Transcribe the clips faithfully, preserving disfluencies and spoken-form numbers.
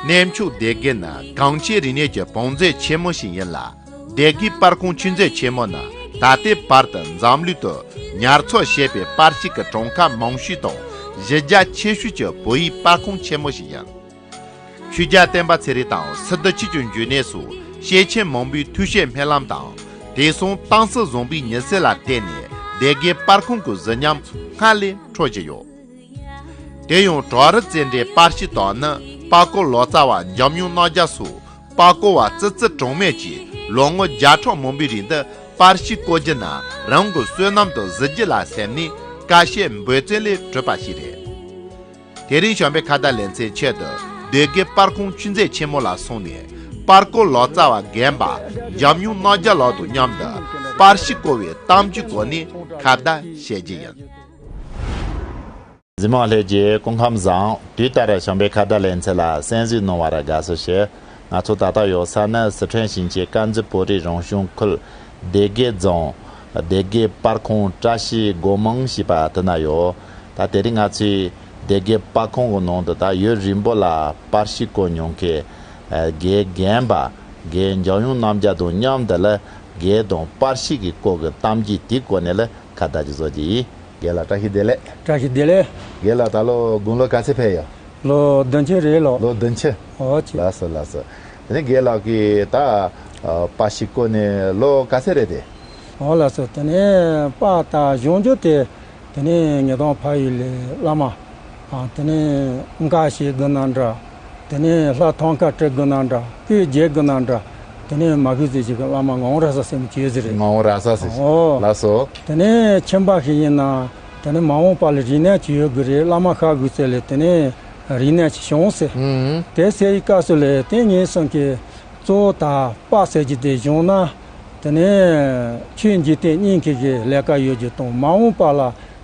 གནས་མཆོག་སྡེ་དགེ་ནི་གངས་ཅན་རིག་གནས་ཀྱི་བང་མཛོད་ཆེན་མོ་ཞིག་ཡིན་ལ། སྡེ་དགེའི་པར་ཁང་ཆོས་མཛོད་ཆེན་མོ་ནི་ད་ལྟའི་བར་དུ་འཛམ་གླིང་དུ་ཉར་ཚགས་བྱས་པའི་པར་ཤིང་གི་གྲངས་ཀ་མང་ཤོས་དང་གཞི་རྒྱ་ཆེ་ཤོས་ཀྱི་བོད་ཡིག་པར་ཁང་ཆེན་མོ་ཞིག་ཡིན། ཆོས་རྒྱལ་བསྟན་པ་ཚེ་རིང་དང་སི་ཏུ་ཆོས་ཀྱི་འབྱུང་གནས་སོགས་སྐྱེས་ཆེན་མང་པོའི་ཐུགས་བཞེད་སྨོན་ལམ་དང་། དེང་སང་ཏང་སྲིད་བཟང་པོའི་མྱུར་ཚད་ལ་བརྟེན་ནས་སྡེ་དགེའི་པར་ཁང་གི་གཟི་ཉམས་སྔར་ལས་འཕྲོ་བཞིན་ཡོད། དེ་ཡང་བྲག་རི་རྩེ་འགྲེལ་པར་ཤིང་དག་ནི་པར་བརྐོས་ལོ་ཙཱ་བ་འཇམ་དབྱངས་རྣམ་རྒྱལ་སོགས་པར་བརྐོ་བ་ཙི་ཙི་གྲངས་མེད་ཀྱིས་ལོ་ངོ་བརྒྱ་ཕྲག་མང་པོའི་རིང་དུ་པར་ཤིང་བརྐོ་རྒྱུ་ན་རང་གི་བསོད་ནམས་དང་གཟི་བརྗིད་ལ་སེམས་ནས་དཀའ་སྤྱད་འབད་བརྩོན་ལས་གྲུབ་པ་ཞིག་རེད། དེ་རིང་བྱམས་པའི་ཁ་བརྡ་ལེ་ཚན་ཆེད་དུ་སྡེ་དགེ་པར་ཁང་ཆོས་མཛོད་ཆེན་མོ་ལ་སོང་ནས་པར་བརྐོས་ལོ་ཙཱ་བ་རྒན་པ་འཇམ་དབྱངས་རྣམ་རྒྱལ་ལགས་དང་མཉམ་དུ་པར་ཤིང་བརྐོ་བའི་གཏམ་རྒྱུད་སྐོར་ནས་ཁ་བརྡ་བྱེད་རྒྱུ་ཡིན། གཟིགས་མོ་ལྷན་རྒྱས་སྐུ་ཁམས་བཟང་། དུས་ལྟར་བྱམས་པའི་ཁ་བརྡ་ལེ་ཚན་ལ་གསན་གཟིགས་གནང་བར་དགའ་བསུ་ཞུ། ང་ཚོ་ད་ལྟ་ཡོད་ས་ནི་སི་ཁྲོན་ཞིང་ཆེན་དཀར་མཛེས་བོད་རིགས་རང་སྐྱོང་ཁུལ་སྡེ་དགེ་རྫོང་སྡེ་དགེ་པར་ཁང་བཀྲ་ཤིས་སྒོ་མང་ཞེས་པ་དེ་ན་ཡོད། ད་དེ་རིང་ང་ཚོས་སྡེ་དགེ་པར་ཁང་གི་ནང་དུ་ད་ཡུན་རིང་པོ་ལ་པར་ཤིང་བརྐོ་མྱོང་མཁན་དགེ་རྒན་པ་དགེ་འཇམ་དབྱངས་རྣམ་རྒྱལ་དང་མཉམ་དུ་ལ་དགེ་དང་པར་ཤིང་གི་སྐོར་གྱི་གཏམ་རྒྱུད་དེའི་སྐོར་ནས་ལ་ཁ་བརྡ་ཅིག་བཟོ་རྒྱུ་ཡིན། རྒན་ལགས་བཀྲ་ཤིས་བདེ་ལེགས། བཀྲ་ཤིས་བདེ་ལེགས། རྒན་ལགས་ད་ལོ་དགུང་ལོ་ག་ཚོད་ཕེབས་ཡོད། ལོ་བདུན་ཅུ་རེད་ལོ། ལོ་བདུན་ཅུ། ཨོ་ཅི། ལགས་སོ་ལགས་སོ། དེ་ནས་རྒན་ལགས་ཀྱིས་ད་ཨ་པར་ཤིང་བརྐོས་ནས་ལོ་ག་ཚོད་རེད་དེ། ཨོ་ལགས་སོ། དེ་ནས་པར་ད་གཞུང་རྒྱུ་དེ་དེ་ནས་ངེད་དང་ཕ་ཡུལ་ལས་བླ་མ་ཨ་དེ་ནས་འགའ་ཞིག་དགོས་ན་འདྲ། དེ་ནས་ལྷ་ཐང་ཁ་བྲི་དགོས་ན་འདྲ། སྐུའི་རྗེས་དགོས་ན་འདྲ། དེ་ནས་མ་གི་ཟེར་ཞིག་གི་བླ་མ་ངག་དབང་ར་ས་ཟེར་མི་ཅི་ཟེར་རེད། ངག་དབང་ར་ས་ཟེར། ཨོ། ལགས་སོ། དེ་ནས་ཁྱིམ་པ་ཞིག་ཡིན་ན། དེ་ནས་མ་འོངས་པ་ལ་རིག་གནས་ཅིག་ཡོད་དགོས་རེད། བླ་མ་ཤ་དགོས་ཚེ་ལས་དེ་ནས་རིག་གནས་ཅིག་བྱུང་ཟེར། ཨུམ། དེ་ཟེར་ཡི་སྐབས་སུ་ལས་དེ་ངེད་ཚང་གི་གཙོ་བོ་ད་པར་ཟེར་རྒྱུ་དེ་བྱུང་ན། དེ་ནས་ཆོས་འཇིག་རྟེན་གཉིས་ཀྱི་གི་ལས་ཀ་ཡོད་རྒྱུ་དང་མ་འོངས་པ་ལ་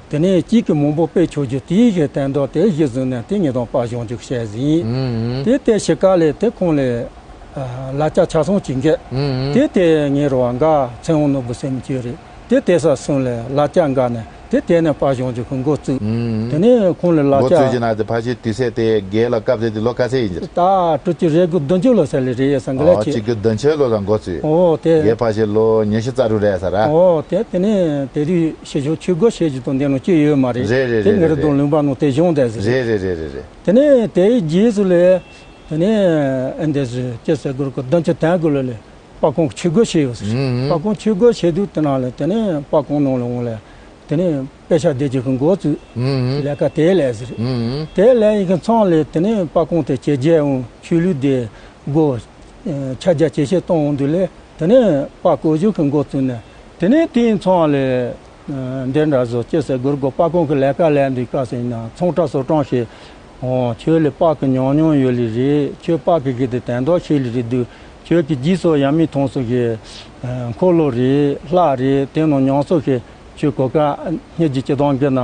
དེ་ནས་གཅིག་གི་མང་པོ་སྤེལ་ཆོག་རྒྱུ་དེའི་གི་དོན་དག་དེ་གཞི་བཟུང་ནས་དེ་ངེད་དང་པར་གཞུང་ཅིག་བཤད་ཟིན། ཨུམ། དེ་ལྟས་ཤིག་ག་ལས་དེ་ཁོང་ལས་ལ་རྒྱ་ཆ་ཚང་ཅིག་འགེལ། ཨུམ། དེ་དེ་ངེད་རོ་འགའ་ཚེ་དབང་ནོར་བུ་ཟེར་མི་ཅིག་རེད། དེ་དེ་ས་སོང་ལས་ལ་རྒྱ་འགའ་ནས་དེ་དེ་ནས་པར་གཞུང་ཅིག་གི་འགོ་བཙུགས། ཨུམ། དེ་ནས་ཁོང་ལས་ལ་འགོ་བཙུགས་རྒྱ་ཀྱི་ན་དེ་ཕ་ཤི་དུས་ཚོད་དེ་རྒན་ལགས་སྐབས་དེ་དེ་ལོ་ག་ཚོད་ཡིན་གྱི། ད་དྲུག་ཅུ་རེ་དགུ་བདུན་ཅུ་ལོ་ཟེར་ལེ་རེད་ཡ་ས་འགི་ལ་ཨོ་ཆེ། གཅིག་དགུ་བདུན་ཅུ་ལོ་ལ་འགོ་བཙུགས། ཨོ་དེ། རྒན་ཕ་ཤི་ལོ་ཉི་ཤུ་རྩ་དྲུག་རེད་ས་ར། ཨོ་དེ་དེ་ནས་དེ་དུས་ཤི་ཤོ་ཆོས་སྒོ་ཤེས་རྒྱུ་དང་དེ་ནང་ཅི་ཡོད་མ་རེད། རེད་རེད་རེད། དེ་ངེད་རེ་རེད་དང་ལུང་པ་ནང་དེ་གཞུང་བསྡད་ཟེར། རེད་རེད་རེད་རེད་རེད། དེ་ནས་དེའི་རྗེས་སུ་ལས། དེ་ནས་ཨེ་འདས་སུ་ཅི་ཟེར་དགོས་རེད་གོ་བདུན་ཅུ་དོན་དགུ་ལོ་ལས་པར་ཁང་གི་ཆོས་སྒོ་ཕྱེ་ཡོད་ཟེར། ཨུམ། པར་ཁང་ཆོས་སྒོ་ཕྱེ་དུས་དེ་ནང་ལས་དེ་ནས་པར་ཁང་ནང་ལ་འོང་ལས་དེ་ནས་དཔེ་ཆ་བསྡུ་རྒྱུ་གི་འགོ་བཙུགས། ཨུམ། ལས་ཀ་དེ་ལས་ཟེར། ཨུམ། དེ་ལས་ཡིན་གི་མཚམས་ལས་དེ་ནས་པར་ཁང་དེ་བྱས་རྗེས་འོང་ཆོས་ལུགས་དེ་སྒོ་ཆ་རྒྱ་ཇེ་ཆེ་གཏོང་འོང་དུས་ལས། དེ་ནས་པར་བརྐོ་རྒྱུ་གི་འགོ་བཙུགས་ནས། དེ་ནས་དེའི་མཚམས་ལས། འདི་འདྲ་བཟོ་ཅི་ཟེར་དགོས་རེད་གོ་པར་ཁང་གི་ལས་ཀ་ལས་འདི་སྐབས་སུ་ཡིན་ན་ཚོང་ཁྲ་བཟོ་གྲངས་ཤིག་ཁྱོད་ལས་པར་གི་ཉམས་མྱོང་ཡོད་ལེ་རེད། ཁྱོད་པར་གི་གི་དེ་དན་རྟགས་ཤིག་ལེ་རེད་འདུག་ཁྱོད་ཀྱི་རྗེས་སུ་ཡང་མི་མཐོང་སོ་གི་འཁོར་ལོ་རེད། ལྷ་རེད། དེ་ནང་ཉམས་སོ་གི་ཁྱོད་གོ་ཀ་སྙིང་རྗེ་སྤྱི་དང་གི་ན།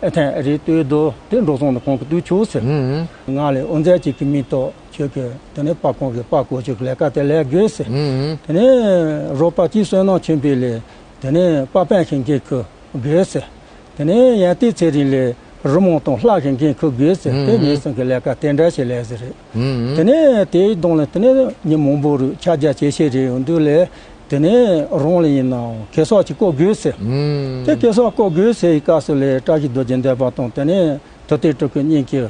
ཨེ་ཐན་རེད་ལྟོས་དོ་དེ་འགྲོ་སོང་དུ་གོང་གི་དུས་ཆོག་ཟེར། ང་ལས་དབུ་མཛད་ཅིག་གི་མི་ཐོག་ཁྱོད་ཀྱི་དེ་ནས་པར་ཁང་གི་པར་བརྐོ་ཆོག་གི་ལས་ཀ་དེ་ལས་དགོས་ཟེར། དེ་ནས་རོགས་པ་གཅིག་བསོད་ནམས་ཆེན་པོས་ལས་དེ་ནས་པར་པན་ཤིང་གི་ཁུ་དགོས་ཟེར། དེ་ནས་ཡན་ཏི་ཚེ་རིང་ལས་རི་མོ་དང་ལྷ་ཤིང་གི་ཁུ་དགོས་ཟེར། དེ་ངེད་ཚང་གི་ལས་ཀ་དེ་འདྲ་ཞིག་ལས་ཟེར། དེ་ནས་དེའི་གདོང་ལས་དེ་ནས་ཉིན་མང་པོ་རུ་ཆ་རྒྱ་ཇེ་ཆེ་རེད་ཡོང་དུས་ལས། དེ་ནས་རང་ལ་ཡིན་ནའང་གེ་སར་ཅིག་བརྐོ་དགོས་ཟེར། ཨུམ། དེ་གེ་སར་བརྐོ་དགོས་ཟེར་བའི་སྐབས་སུ་ལས་བཀྲ་ཤིས་རྡོ་རྗེ་འདོད་པ་དང་དེ་ནས་དུར་སྟོན་སྤྲུལ་སྐུ་གཉིས་ཀྱིས་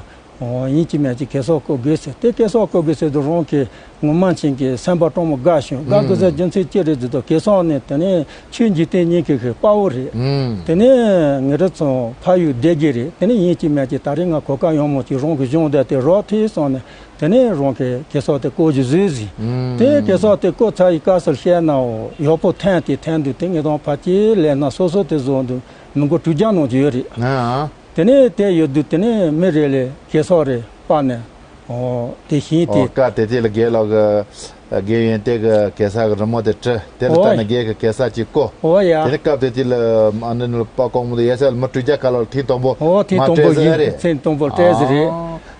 ཡིན་གཅིག་མིན་གཅིག་གེ་སར་བརྐོ་དགོས་ཟེར། དེ་གེ་སར་བརྐོ་དགོས་ཟེར་དུས་རང་གི་ངོ་མ་ཆེན་གྱི་སེམས་པ་སྤྲང་མོ་དགའ་བྱུང་། དགའ་དགོས་ཟེར་རྒྱུ་མཚན་ཅི་རེད་ཟེར་དུས་གེ་སར་ནི་དེ་ནས་ཆོས་འཇིག་རྟེན་གཉིས་ཀྱི་གི་དཔའ་བོ་རེད། ཨུམ། དེ་ནས་ངེད་རང་ཚོ་ཕ་ཡུལ་སྡེ་དགེ་རེད། དེ་ནས་ཡིན་གཅིག་མིན་གཅིག་ད་རེས་ང་གོ་སྐབས་ཡག་མོ་ཅིག་རང་གི་གཞུང་བསྡད་དེ་རོགས་ཐེ་སོང་ནས། དེ་ནས་རང་གི་གེ་སར་དེ་བརྐོ་རྒྱུ་བཟོས་ཟིན། ཨུམ། དེ་གེ་སར་དེ་བརྐོས་ཚར་ཡི་སྐབས་སུ་བཤད་ནའོ་ཡག་པོ་ཐོན་ཏེ་ཐོན་དུས་དེ་ངེད་དང་ཕ་ཅི་ལས་ན་སོ་སོ་དེ་བཟོ་འདུག་མི་མགོ་དྲུག་བརྒྱ་ནང་ཅིག་ཡོད་རེད། ཨ། དེ་ནས་དེ་ཡོད་དུས་དེ་ནས་མི་རེ་ལས་གེ་སར་རེ་པར་ནས་ཨོ་དེ་ཤིང་དེ། ཨོ་སྐབས་དེ་དུས་ལ་རྒན་ལགས་ཀྱི་རྒན་ཡོན་ཏན་གྱི་གེ་སར་གྱི་རི་མོ་དེ་བྲིས། དེ་ལ་ལྟ་ནས་རྒན་གྱིས་གེ་སར་ཅིག་བརྐོས། ཨོ་ཡ། དེ་ནས་སྐབས་དེ་དུས་ལ་ཨ་ནི་ནུ་པར་བརྐོ་མོ་དེ་ཡ་ས་ལ་མི་དྲུག་བརྒྱ་ག་ལ་ཐེངས་དང་པོ་ཨོ་ཐེངས་མ་དང་པོ་སྤྲད་ཟེར་ཡ་ཡིན་རེད། ཐེངས་དང་པོ་སྤྲད་ཟེར་རེད།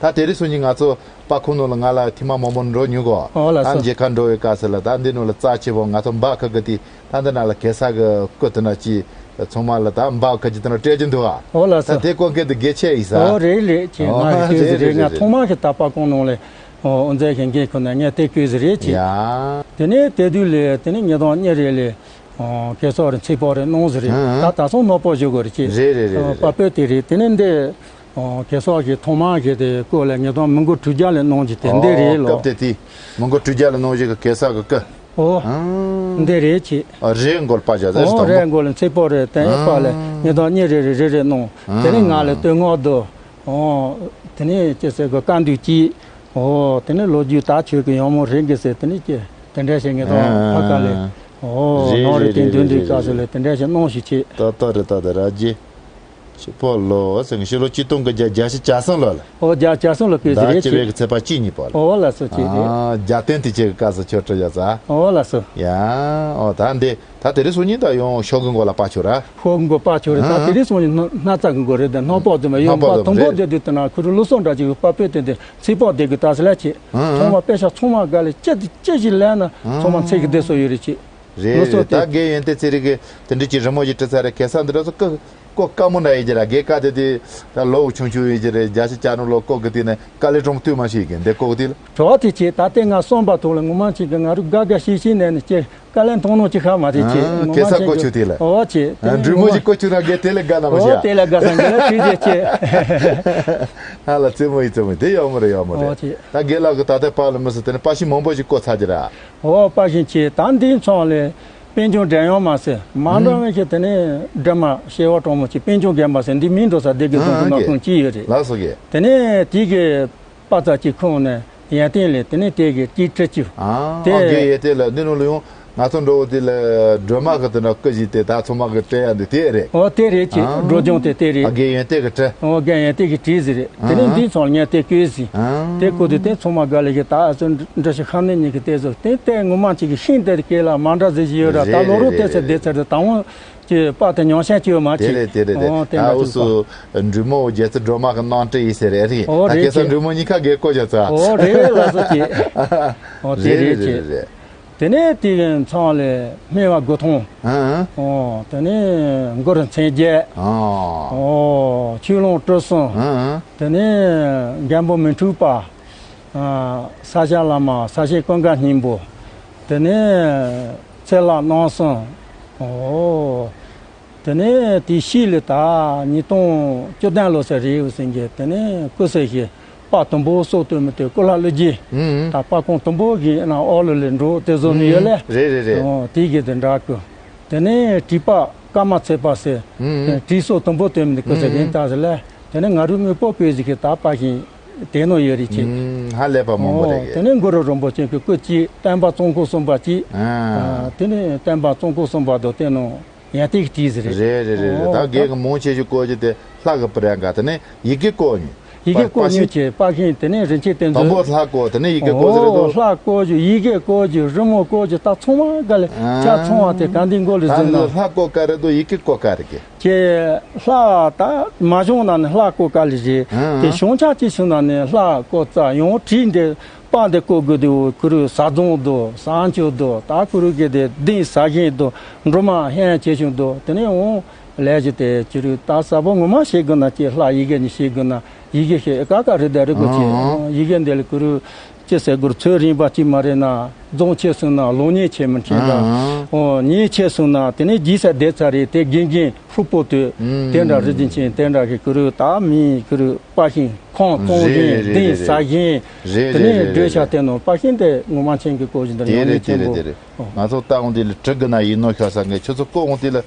ཨ། ད་དེ་རིང་སང་ཉིན་ང་ཚོ་པར་ཁང་ནང་ལ་ང་ལ་ཐེངས་མ་མང་པོ་འགྲོ་མྱོང་གོ་ཨོ་ལགས་ད་སོ། མཇལ་ཁ་འགྲོ་བའི་སྐབས་སུ་ལ་ད་འདི་ནང་ལ་རྩ་ཆེ་བོ་ང་ཚོ་འབག་ཁ་གི་དེ་ད་འདི་ན་ལ་གེ་སར་གྱི་སྐུ་དེ་ན་ཅི་ཚང་མ་ལ་ད་འབག་ཁ་ཅི་དེ་ན་སྤྲད་ཀྱི་འདུག་ཨ། ཨོ་ལགས་སོ། ད་དེ་སྐོར་གྱི་དེ་དགེ་ཆེ་ཡིན་ས། ཨོ་རེད་རེད་ཁྱེད་ང་ཨོ་ཤོད་ཟེར་རེད་རེད་རེད་ང་རེད། ཐོག་མ་གི་ད་པར་ཁང་ནང་ལ་ ཨོ་དབུ་མཛད་ཞིང་གི་ཁོ་ན་ངས་དེ་བསྐོས་ཟིག་རེད་ཅེས། ཡ། དེ་ནས་དེ་དུས་ལས་དེ་ནས་ཉིས་སྟོང་གཉིས་རེ་ལས་ཨོ་གེ་སར་རེ་ཚེ་དཔག་རེ་གནང་ཟིག་རེད། ཨ། ད་ད་སོང་ནོར་པོ་བཞུགས་དགོས་རེད་ཅེས། རེད་རེད་རེད་རེད། ཨོ་རེད། པ་པོ་དེ་རེད། དེ་ནས་འདི་ཨོ་གེ་སར་གི་ཐོག་མ་གི་དེ་སྐོར་ལ་ཉིས་སྟོང་མི་མགོ་དྲུག་བརྒྱ་ལས་གནང་གི་དེ་འདི་རེད་ཨོ་ལོ། སྐབས་དེ་དེ་མི་མགོ་དྲུག་བརྒྱ་ལས་གནང་གི་གེ་སར་གི་སྐུ། ཨོ། ཨང་། འདི་རེད་ཅེས། ཨ། རེད་མགོ་ལ་པ་བཞག་ཟེར་ཨོ་སྟོང་རེད་པོ། མགོ་ལ་ཚེ་དཔག་རེ་དེ་ཨ་པ་ལ་ཉིས་སྟོང་གཉིས་རེ་རེ་རེ་རེ་གནང་། ཨ། དེ་ནས་ང་ལ་སྟོད་སྔགས་འདི། ཨོ། དེ་ནས་ཅི་ཟེར་གི་བཀའ་འདུས་གཅིག་ཨོ། དེ་ནས་ལོ་རྒྱུས་ད་ཆོས་ཀྱི་ཡང་མོ་རེད་གི་ཟེར་དེ་ནས་ཀྱི་དེ་འདྲ་ཞིག་ངེད་དང་ཨ་ཕ་ཀ་ལས། ཨོ། རེད་ནང་རེ་རེད་དེ་རེད་འདུན་རེད་འདུན་རེད་བཀའ་ཟེར་རེད། ལས་དེ་འདྲ་ཞིག་གནང་ཞིག་ཅེས། ཏག་ཏག་རེད། ཏག་ཏག་ར་རྗེ། ཆི་པོ་ལོ་ཟེར་གི་ཕྱི་ལོ་ཆིག་སྟོང་དགུ་བརྒྱ་བརྒྱད་ཅུ་གྱ་གསུམ་ལོ་ལ། ཨོ་བརྒྱད་ཅུ་གྱ་གསུམ་ལོ་སྐུ་ཟེར་ཟླ་རེད་བཅུ་ཅེས། པའི་གི་ཚེས་པ་གཅིག་གཉིས་པོ་ལ། ཨོ་ལགས་སོ་ཅེས་རེད། ཨ། རྒྱལ་བསྟན་དུས་ཆེན་གི་སྐབས་སུ་ཆོས་སྤྲུལ་བཞག་ཙང་། ཨོ་ལགས་སོ། ཡ། ཨོ་ད་འདི་ད་དེ་རིང་སང་ཉིན་ད་ཡང་ཤོག་གི་མགོ་ལ་པ་ཆོ་ར། ཤོག་གི་མགོ་པ་ཆོ་རེད། ད་ཨ། དེ་རིང་སང་ཉིན་སྣ་རྩ་གི་མགོ་རེད། ད་སྣ་པོ་དེ་མ་ཡོད་སྣ་པོ་པ་དེ་དུམ་བུ་མ་རེད། དེ་དུས་དེ་ན་ཁུ་རུ་ལུགས་སྲོལ་འདྲ་ཅིག་པ་པོ་དེ་དེ་ཚེ་དཔག་དེ་གི་ད་སི་ལ་ཆེ། ཨ། ཨ། ཐོག་མ་དཔེ་ཆ་ཚང་མ་དགའ་ལས་ཅི་དེ་ཅི་ཞིག་ལས་ན་ཚང་མ་ཚེ་གི་བདེ་སོ་ཡོད་རེད་ཅེས། རེད་ལོ་སོ་རེད། ད་དེ་དགེ་ཡོན་ཏན་ཚེ་རིང་གི་དེ་འདྲ་ཅིག་རི་མོ་ཞིག་བྲིས་ཚར་རེད། གེ་སར་འདི་འདྲ་སོ་ཀ་ཀོ་དཀའ་མོ་འདྲ་ཡིན་གྱི་ར། དགེ་ཀ་དེ་དེ་ད་ལོ་ཆུང་ཆུང་ཡིན་གྱི་རེད། བརྒྱ་ཆ་བརྒྱ་ནོ་ལོ་ཀོ་གི་དེ་ནས་དཀའ་ལས་གྲོང་ཐུ་མ་ཞིག་གི་འདི་ཀོ་གི་དེ་ལ། གྲོགས་དེ་ཆེ་ད་ལྟའི་ང་གསུངས་པ་ཐོག་ལ་ངོ་མ་ཅིག་གི་ང་རུ་དགའ་དགའ་ཤིག་ཤིག་ནས་ནི་ཅེ་དཀའ་ལས་མཐོང་ནོ་ཅི་ཤ་མ་དེ་ཆེ། ཨ། ངོ་མ་གེ་སར་ཅིག་ཀོ་གི་ཆུ་དེ་ལ། ཨོ་ཆེ། ཨ། འབྲུག་མོ་ཅིག་ཀོ་ཆུ་ན་དགེ་དེ་ལས་དགའ་ན་མ་ཨོ་ཤ། དེ་ལས་དགའ་སང་གི་ལ་ཁྲི་རྗེ་ཆེ། ཧ་ལ་རྩེ་མོ་ཡི་རྩེ་མོ་དེ་ཡོག་མོ་རེད། ཡོག་མོ་ཨོ་རེད། ཆེ། ད་དགེ་ལགས་གི་ད་ལྟའི་པ་ལ་མི་སྲིད་དེ་ནི་པ་ཤི་མང་པོ་ཞིག་ཀོ་ཚར་གྱི་ར། ཨོ་པ་ཤི་ཆེ། ད་འདིའི་མཚོན་ལས་པད་འབྱུང་འདྲེན་ཡོང་མ་ཟེར་མ་འདྲ་བའི་ཆེ། དེ་ནས་སྒྲོལ་མ་བྱེ་བ་དྲུག་མོ་ཆེ་པད་འབྱུང་རྒན་པ་ཟེར་འདི་མིང་འགྲོ་ས་སྡེ་དགེ་རྫོང་གི་མ་ཁོང་ཅི་ཡོད་རེད། ལགས་སོ་གི། དེ་ནས་དེ་གི་པ་ཙ་ཅིག་ཁོང་ནས་ཡན་ཏན་ལས་དེ་ནས་དེ་གི་ཅིག་ཁྲི་བཅུ། ཨ། དེ་ཨ་གི་ཡེ་དེ་ལ་འདི་ནང་ལ་ཡོང་ང་ཚོ་འགྲོ་བོ་དེ་ལ་སྒྲོལ་མ་གི་དེ་འདྲ་སྐུ་བཞི་དེ་ད་ཚང་མ་གི་སྤྲད་ཡ་འདི་དེ་རེད། ཨོ་དེ་རེད་ཅེས། ཨ། སྒྲོལ་ལྗོངས་དེ་དེ་རེད། ཨ་གི་ཡེ་དེ་གི་བྲི། ཨོ་གི་ཡེ་དེ་གི་བྲིས་ཟིག་རེད། དེ་ནས་ཨ་འདི་ཚང་ལ་ངས་དེ་བཀོད་ཟིག་ཨ། དེ་བཀོད་དུས་དེ་ཚང་མ་ག་ལ་གི་ད་ཨ་ཚོ་འདྲ་ཞིག་ཧ་ནི་གཉིས་ཀྱི་དེ་ཚོ་དེ་ལྟའི་ངོ་མ་ཅིག་གི་ཤིང་དེ་སྐེ་ལ་མ་འདྲ་ཟིག་ཞིག་ཡོད་ར། ད་རེད་ལོ་རོ་རེད་དེ་ཚོ་རེད་བསྡད་ཚར་དུས་ད་འོང་ཅེས་པ་དེ་ཉོ་ཤན་ཅིག་ཡོད་མ་དེ་ཅེས། རེད་དེ་རེད་དེ། ཨོ་དེ་ད་འདྲ་འུ་ཅིག་སུ་འབྲུག་མོ་རྒྱལ་བཙུན་སྒྲོལ་མ་གི་གནང་སྤྲད་ཡིན་ཟེར་རེད་རེད། ཨོ་ད་རེད་ཁེ་སང་ཅེས། འབྲུག་མོ་གཉིས་ཀ་གེ་བཀོད་བྱ་ཚ། ཨོ་རེད་ལ་སོ་ཅེས། ཨོ་དེ་རེད་རེད་རེད་ཅེས། རེད་རེད། དེ་ནས་དེ་གི་མཚམས་ལས་སྨེ་བ་དགུ་ཐོང་། ཨ་ཨ། ཨོ་དེ་ནས་མགུར་མཚན་བརྒྱད། ཨ་ཨ། ཨོ་ཆོས་ལོངས་སྤྲུལ་གསུམ། ཨ་ཨ། དེ་ནས་རྒན་པོ་མི་འཁྲུགས་པ། ཨ་ས་སྐྱ་བླ་མ་ས་སྐྱ་ཀུན་དགའ་སྙིང་པོ། དེ་ནས་ཚེ་ལྷ་རྣམ་གསུམ། ཨོ། དེ་ནས་དེའི་ཕྱིས་ལ་ད་ཉིས་སྟོང་བཅུ་བདུན་ལོ་ཟེར་རེད་འུ་ཟེར་གྱི་དེ་ནས་སྐུ་ཟེར་ཞིག་པ་དུམ་བུ་སོགས་དོན་མི་དེ་སྐུ་ལྷ་ཀླུ་རྒྱལ། ཨུམ། ད་པ་ཁོང་དུམ་བུ་གི་ནང་ཨོ་ལོ་ལས་འགྲོ་དེ་བཟོ་ནི་ཡོད་ལས། ཨུམ། རེད་རེད་རེད། ཨོ་དེ་གི་དེ་འདྲ་གི། དེ་ནས་བྲིས་པ་ཀརྨ་ཚེ་དཔལ་ཟེར། ཨུམ། བྲིས་སོགས་དུམ་བུ་དོན་མི་དེ་སྐུ་ཟེར་ཨུམ་རིན་ཐང་ཟེར་ལས། དེ་ནས་ང་རུ་དངོས་པོ་བོད་ཟིག་གི་ད་པ་ཞིག་དེ་ནོ་ཡོད་རེད་ཅེས། ཨུམ། ཧ་ལས་པ་མང་པོ་རེད་ཨོ་གི། དེ་ནས་གུ་རུ་རིན་པོ་ཆེ་གི་སྐུ་གཅིག་བསྟན་པ་བཙོང་ཁུངས་གསུམ་པ་གཅིག་ཨ། ཨ་དེ་ནས་བསྟན་པ་བཙོང་ཁུངས་གསུམ་པ་དང་དེ་ནང་ཡན་ཏིག་བྲིས་ཟིག་རེད། རེད་རེད་རེད་རེད། ཨོ་ད་རྒན་གི་མང་ཆེ་ཤོས་བཀོད་རྒྱུ་དེ་ལྷ་གི་པར་ཡང་ག་དེ་ནས་ཡི་གེ་བཀོད་ནི། ཡི་གེ་བཀོད་ནི་ཆེ་པ་ཤིང་དེ་ནས་རིན་ཆེན་གཏེར་མཛོད། དང་པོ་ལྷ་བཀོད་དེ་ནས་ཡི་གེ་བཀོད་ཟེར་རེད་དོ། ཨོ་ལྷ་བཀོད་རྒྱུ་ཡི་གེ་བཀོད་རྒྱུ་རི་མོ་བཀོད་རྒྱུ་ད་ཚང་མ་ག་ལས་ཆ་ཚང་བ་དེ་ག་འདི་མགོ་ལ་ད་ཟིན་ནི་ན། ལྷ་བཀོད་ག་རེད་དོ་ཡི་གེ་བཀོད་ག་རེད་གི། ཀྱེ། ལྷ་ད་མ་བྱུང་ན་ནི་ལྷ་བཀོད་ག་ལས་རེད། ཨང་། དེ་བྱུང་ཆ་ཅི་བྱུང་ན་ནི་ལྷ་བཀོད་རྩ་ཡང་བྲིས་འདི་པ་འདི་བཀོད་དགོས་དུ་ཁུ་རུ་ཟ་རྫོང་དུ་ཟ་མཆོད་དུ་ད་ཁུ་རུ་གི་དེ་གདན་ས་གཞན་དུ་འགྲོ་མ་ཧན་ཆེ་ཆུང་དུ་དེ་ནས་འོང་ལས་ཀྱི་དེ་ཅི་རུ་ད་ས་བོ་ངོ་མ་ཤེས་དགོས་ན་ཀྱེ་ལྷ་ཡི་གེ་ནི་ཤེས་དགོས་ན་ཡི་གེ་ཤེས་ཀ་ཀ་རེད་ད་རེད་དགོས་ཀྱེ། ཨང་། ཡི་གེ་འདི་ལ་ཁུ་རུ། ཅི་ཟེར་དགོས་ཚོད་རིམ་པ་གཅིག་མ་རེད་ན་རྫོང་ཆེ་སོང་ན་ལོ་ཉེས་ཆེ་མི་ཁྲིད་ད། ཨང་། ཨོ་ཉེས་ཆེ་སོང་ན་དེ་ནས་རྗེས་ས་བསྡད་ཚར་རེད་དེ་རྒན་རྒན་ཧྲུག་པོ་དུས། ཨང་། དེ་འདྲ་རི་རྒྱུན་ཆེན་དེ་འདྲ་གི་ཀུ་རུ་ད་མི་ཀུ་རུ་པ་ཤིང་ཁོང་གཏོང་རེད་རེད་བཞིན་རེད་གདན་རེད་ས་རེད། བཞིན། རེད་དེ་རེད་ནས་རེད་སྒྲོལ་རེད་ཆ་རེད། དེ་ནང་པ་ཤིང་དེ་ངོ་མ་མཁྱེན་གི་ཀོ་བཞིན་དུ་དེ་ཡོང་རེད་ནས་དེ་ཆེན་རེད་པོ། དེ་རེད། ཨོ། ང་ཚོ་ལྟ་འོང་དེ་ལ་གྲི་གི་ན་ཡིན་ནོ་ཤོག་ས་ངས་ཁྱོད་ཚོ་ལྐོག་འོང་དེ་ལ།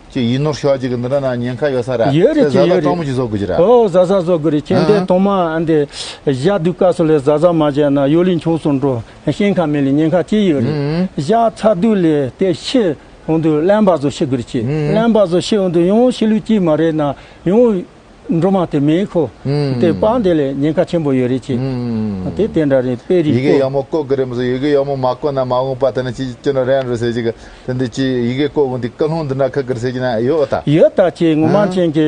ཅི་ཡིན་ནོར་ཤོར་ཅིག་གི་འདི་འདྲ་ན་ཉེན་ཁ་ཡོད་ས་ར། ཡོད་རེད་དེ་ཅི་ཡོད་བཟའ་ཟླ་རེད། སྟོང་མོ་ཅིག་བཟོ་དགོས་ཀྱི་ར། ཨོ་བཟའ་ཟླ་བཟོ་དགོས་རེད་ཁྱེད་འདི་ཨ། ཐོག་མ་ཨ་འདི་བཞག་དུས་སྐབས་སུ་ལས་བཟའ་ཟླ་མ་བྱས་ན་ཡོད་ལི་འཁྱོངས་སུ་འགྲོ་ཤེས་ཁ་མེད་ལི་ཉེན་ཁ་ཅི་ཡོད་རེད། ཨ། བཞག་ཚར་དུས་ལས་དེ་ཤི་འོང་དུས་གླེན་པ་བཟོ་ཤི་དགོས་རེད་ཅི། ཨ། གླེན་པ་བཟོ་ཤི་འོང་དུས་ཡང་ཤི་ལུས་ཅི་མ་རེད་ན་ཡང་འགྲོ་མ་དེ་མེད་ཁོ། ཨ། དེ་པ་འདི་ལས་ཉེན་ཁ་ཆེན་པོ་ཡོད་རེད་ཅི། ཨ། དེ་དེ་འདྲ་རེད་དཔེ་རིག་ཡི་གེ་གོ། ཡག་མོ་བཀོད་གི་རེད་མི་བཟོ་ཡི་གེ་ཡག་མོ་མ་བཀོད་ན་མ་འོངས་པ་དེ་ནི་ཅི་ཅི་ནོ་རན་རུ་ཟེར་ཅིག་དེ་འདི་ཅི་ཡི་གེ་བཀོད་གོ་འདི་ཀུན་སློང་འདི་འདྲ་ཁ་གིར་ཟེར་གྱི་ན་ཡོད་ད། ཡོད་ད་ཅེས་ངོ་མ་ཨ། ཅན་གྱི་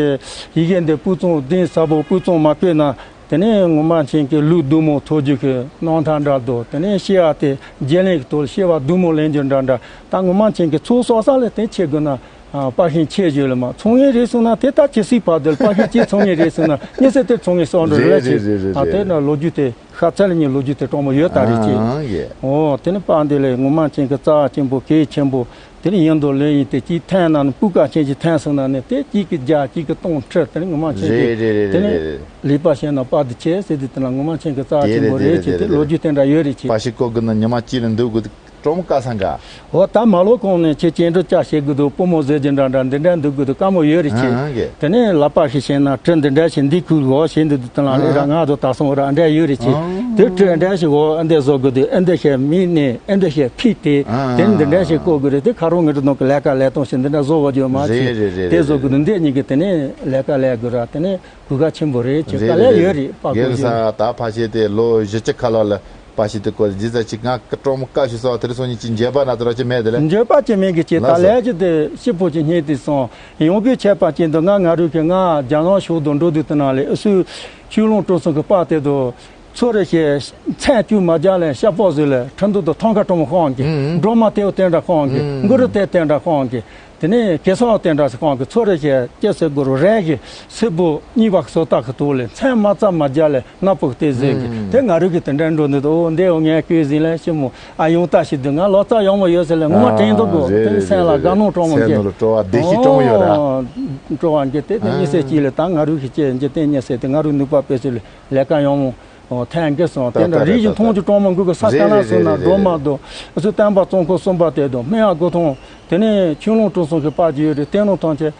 ཡི་གེ་འདི་སྤུས་གཙང་གདན་ས་བོ་སྤུས་གཙང་མ་བཀོད་ན་དེ་ནས་ངོ་མ་ཅན་གྱི་ལུས་རྡུལ་མོ་ཐོག་རྒྱུ་གི་སྣང་མཐའ་འདྲ་འདུག་དེ་ནས་ཤེས་ཡ་དེ་རྗེས་ལེན་གྱི་ཐོག་ཤེས་པ་རྡུལ་མོ་ལེན་རྒྱུ་འདྲ་འདྲ་ད་ངོ་མ་ཅན་གྱི་ཚོགས་གསོག་ས་ལས་དེ་ཆེ་དགོས་ན་ ཨ། པར་ཤིང་ཆེ་ཞུ་ལ་མ་ཚོང་ངེ་རེད་སོང་ན་དེ་ལྟ་ཅི་སྲིད་བར་དུ་པར་ཤིང་ཅི་ཚོང་ངེ་རེད་སོང་ན་ཉི་ཚེ་དེ་ཚོང་ངེ་སོང་འགྲོ་རེད་རེད་ཅེས། རེད་རེད་ཨ། དེ་རེད། ན་ལོ་རྒྱུས་དེ་ཤ་ཚ་ལ་ཉི་ལོ་རྒྱུས་དེ་གྲོང་མོ་ཡོད་ད་རེད་ཅེས། ཨང་ཡེ། ཨོ་དེ་ནི་པར་འདི་ལས་ངོ་མ་ཅན་གྱི་རྩ་ཆེན་པོ་གལ་ཆེན་པོ་དེ་ནི་ཡིན་དོ་ལོས་ཡིན་ཏེ་ཅིག་འཐེན་ན་ནི་སྤུས་ཀ་ཅན་ཅིག་འཐེན་སོང་ན་ནི་དེ་གཅིག་གི་བརྒྱ་གཅིག་གི་སྟོང་ཁྲི་དེ་ནི་ངོ་མ་ཅན་གྱི་རེད་རེད་རེད་དེ་ནི་རེད་རེད། ལས་པ་བྱས་ན་པར་འདི་ཆེ་ཟེར་དུས་དེ་ན་ངོ་མ་ཅན་གྱི་རྩ་ཆེན་པོ་རེད་ཅེས་དེ་ལོ་རྒྱུས་དེ་འདྲ་ཡོད་རེད་ཅེས། པར་ཤིང་བརྐོ་དགོས་ན་ཉི་མ་གཅིག་ལ་འདུག་དགོས། གྲོང་མོ་དཀའ་ས་འགའ། འོ་ད་མ་ལོ་གོང་ནས་ཁྱེད་སྐྱེ་འགྲོ་ལྕགས་བྱེད་དགོས་འདུག་སྤོ་མོ་ཟེར་རྒྱུ་འདྲ་འདྲ་འདི་འདྲ་འདུག་དགོས་འདུག་དཀའ་མོ་ཡོད་རེད་ཅེས། ཨང་གི། དེ་ནས་ལག་པ་ཞིག་བྱས་ན་གྲི་འདི་འདྲ་ཞིག་འདི་ཁུག་འོ་བྱས་འདི་འདི་དང་ལ་ལས་ར་ང་ཚོ་ད་སོང་ར་འདྲ་ཡོད་རེད་ཅེས། ཨང་། དེ་གྲི་འདྲ་ཞིག་འོ་འདི་བཟོ་དགོས་འདུག་ཨ་འདི་ཞིག་མིག་ནས་ཨ་འདི་ཞིག་ཕིག་སྟེ་ཨང་དེ་ནས་འདི་འདྲ་ཞིག་བརྐོ་དགོས་རེད། དེ་ཁ་རོག་ངེད་ཚོ་ནང་གི་ལས་ཀ་ལས་སྟངས་ཞིག་འདི་འདྲ་བཟོ་བ་རྒྱུ་མ་རེད་ཅེས། རེད་རེད་དེ་རེད་བཟོ་དགོས་རེད། འདུག་འདི་གཉིས་ཀྱི་དེ་ནས་ལས་ཀ་ལས་དགོས་ར་དེ་ནས་གོ་སྐབས་ཆེན་པོ་རེད་ཅེས། དཀའ་ལས་ཡོད་རེད་པ། རྒན་གོ་ས་ད་ཕ་ཤེས་དེ་ལོ་བཞི་བཅུ་ཁ་ལོ་ལ། པ་ཞིག་ཏུ་བཀོད་ཇི་ཙམ་ཅིག་ང་སྐུ་གྲོགས་མོ་བཀའ་ཞུ་སོགས་དེར་སོང་ཉིད་ཀྱི་འགྱོད་པ་ན་དུ་ར་ཅི་མེད་དེ་ལས། འགྱོད་པ་ཅི་མེད་གི་ཅི་ད་ལགས་སོ། ལས་ཀྱི་དེ་ཤི་པོ་ཅི་སྙེད་དེ་སོང་ཡོང་གི་ཆད་པ་ཅན་དུ་ང་ང་རུ་གི་ང་རྒྱ་ནག་ཕྱོགས་དུ་འགྲོ་དུས་དུ་ན་ལས་ཨུ་སུ་ཆུ་ལུང་ཀྲུང་སོང་གི་པ་དེ་དུ་ཚོ་རེ་ཞེས་མཚན་བཅུ་མ་རྒྱ་ལས་ཤ་པོ་ཟོས་ལས་ཁྲིན་ཏུ་དུ་ཐང་ཁ་ཀྲོང་མོ་ཁོང་གི་ཨུ་ཨུ་སྒྲོལ་མ་དེའུ་དེ་འདྲ་ཁོང་གི་ཨུ་ཨུ་གུ་རུ་དེ་དེ་འདྲ་ཁོང་གི་དེ་ནས་གེ་སར་དེ་འདྲ་ཞིག་ཁོང་གི་ཚོ་རེ་ཞིག་སྐྱེ་སེ་དགོ་རུ་རས་ཀྱི་སེར་པོ་གཉིས་པ་སོ་ཏག་གི་ཐོག་ལས་མཚན་མ་ཙམ་མ་རྒྱ་ལས་སྣ་ཕུག་སྟེ་ཟེར་གི་ཨུམ། དེ་ང་རུ་གི་དེ་འདྲ་འགྲོ་འདུག་ཨོ་འདས་འོ་ངས་བསྐོས་ཟིན་ལས་ཤི་མོ་ཨ་ཡོང་ལྟ་ཞིག་འདུག་ང་ལོ་ཙཱ་ཡོང་མ་ཡོད་ཟེར་ལས་ངོ་མ་དྲན་འདུག་གོ་ཨ་དེ་ནས་སེམས་ལ་དགའ་སྣང་སྤྲོ་མོ་སྐྱེ། སྤྲོ་བ་བདེ་སྐྱིད་སྤྲོ་མོ་ཡོད་ར། ཨོ་སྤྲོ་བ་འགྱེད་དེ་དེ་ཨ་གཉིས་སེ་གཅིག་ལས་ད་ང་རུ་གི་སྐྱེ་འགྱེད་དེ་གཉིས་སེ་དེ་ང་རུ་ནུས་པ་སྤེལ་ཚུལ་ལས་ལས་ཀ་ཡོང་མོ། ཨོ་ཐལ་འགྱུར་སོང་། ད་དེ་འདྲ་ལྟ་རེད་རིགས་ཀྱི་ད་མཐོང་ལྟ་རྒྱུ་རེད། གྲོང་མང་གུ་གི་ས་རེད་ཀ་ན་རེད་སོང་ན་རེད་སྒྲོལ་མ་རེད་དུ་སུ་བསྟན་པ་ཙོང་ཁུ་གསུམ་པ་དེ་དུ་སྨན་ཡག་སྒོ་ཐོང་དེ་ནས་ཆུ་ལུང་ཀྲུང་སོང་གི་པ་རྒྱུ་རེད། བསྟན་ལུང་ཐང་ཆེ་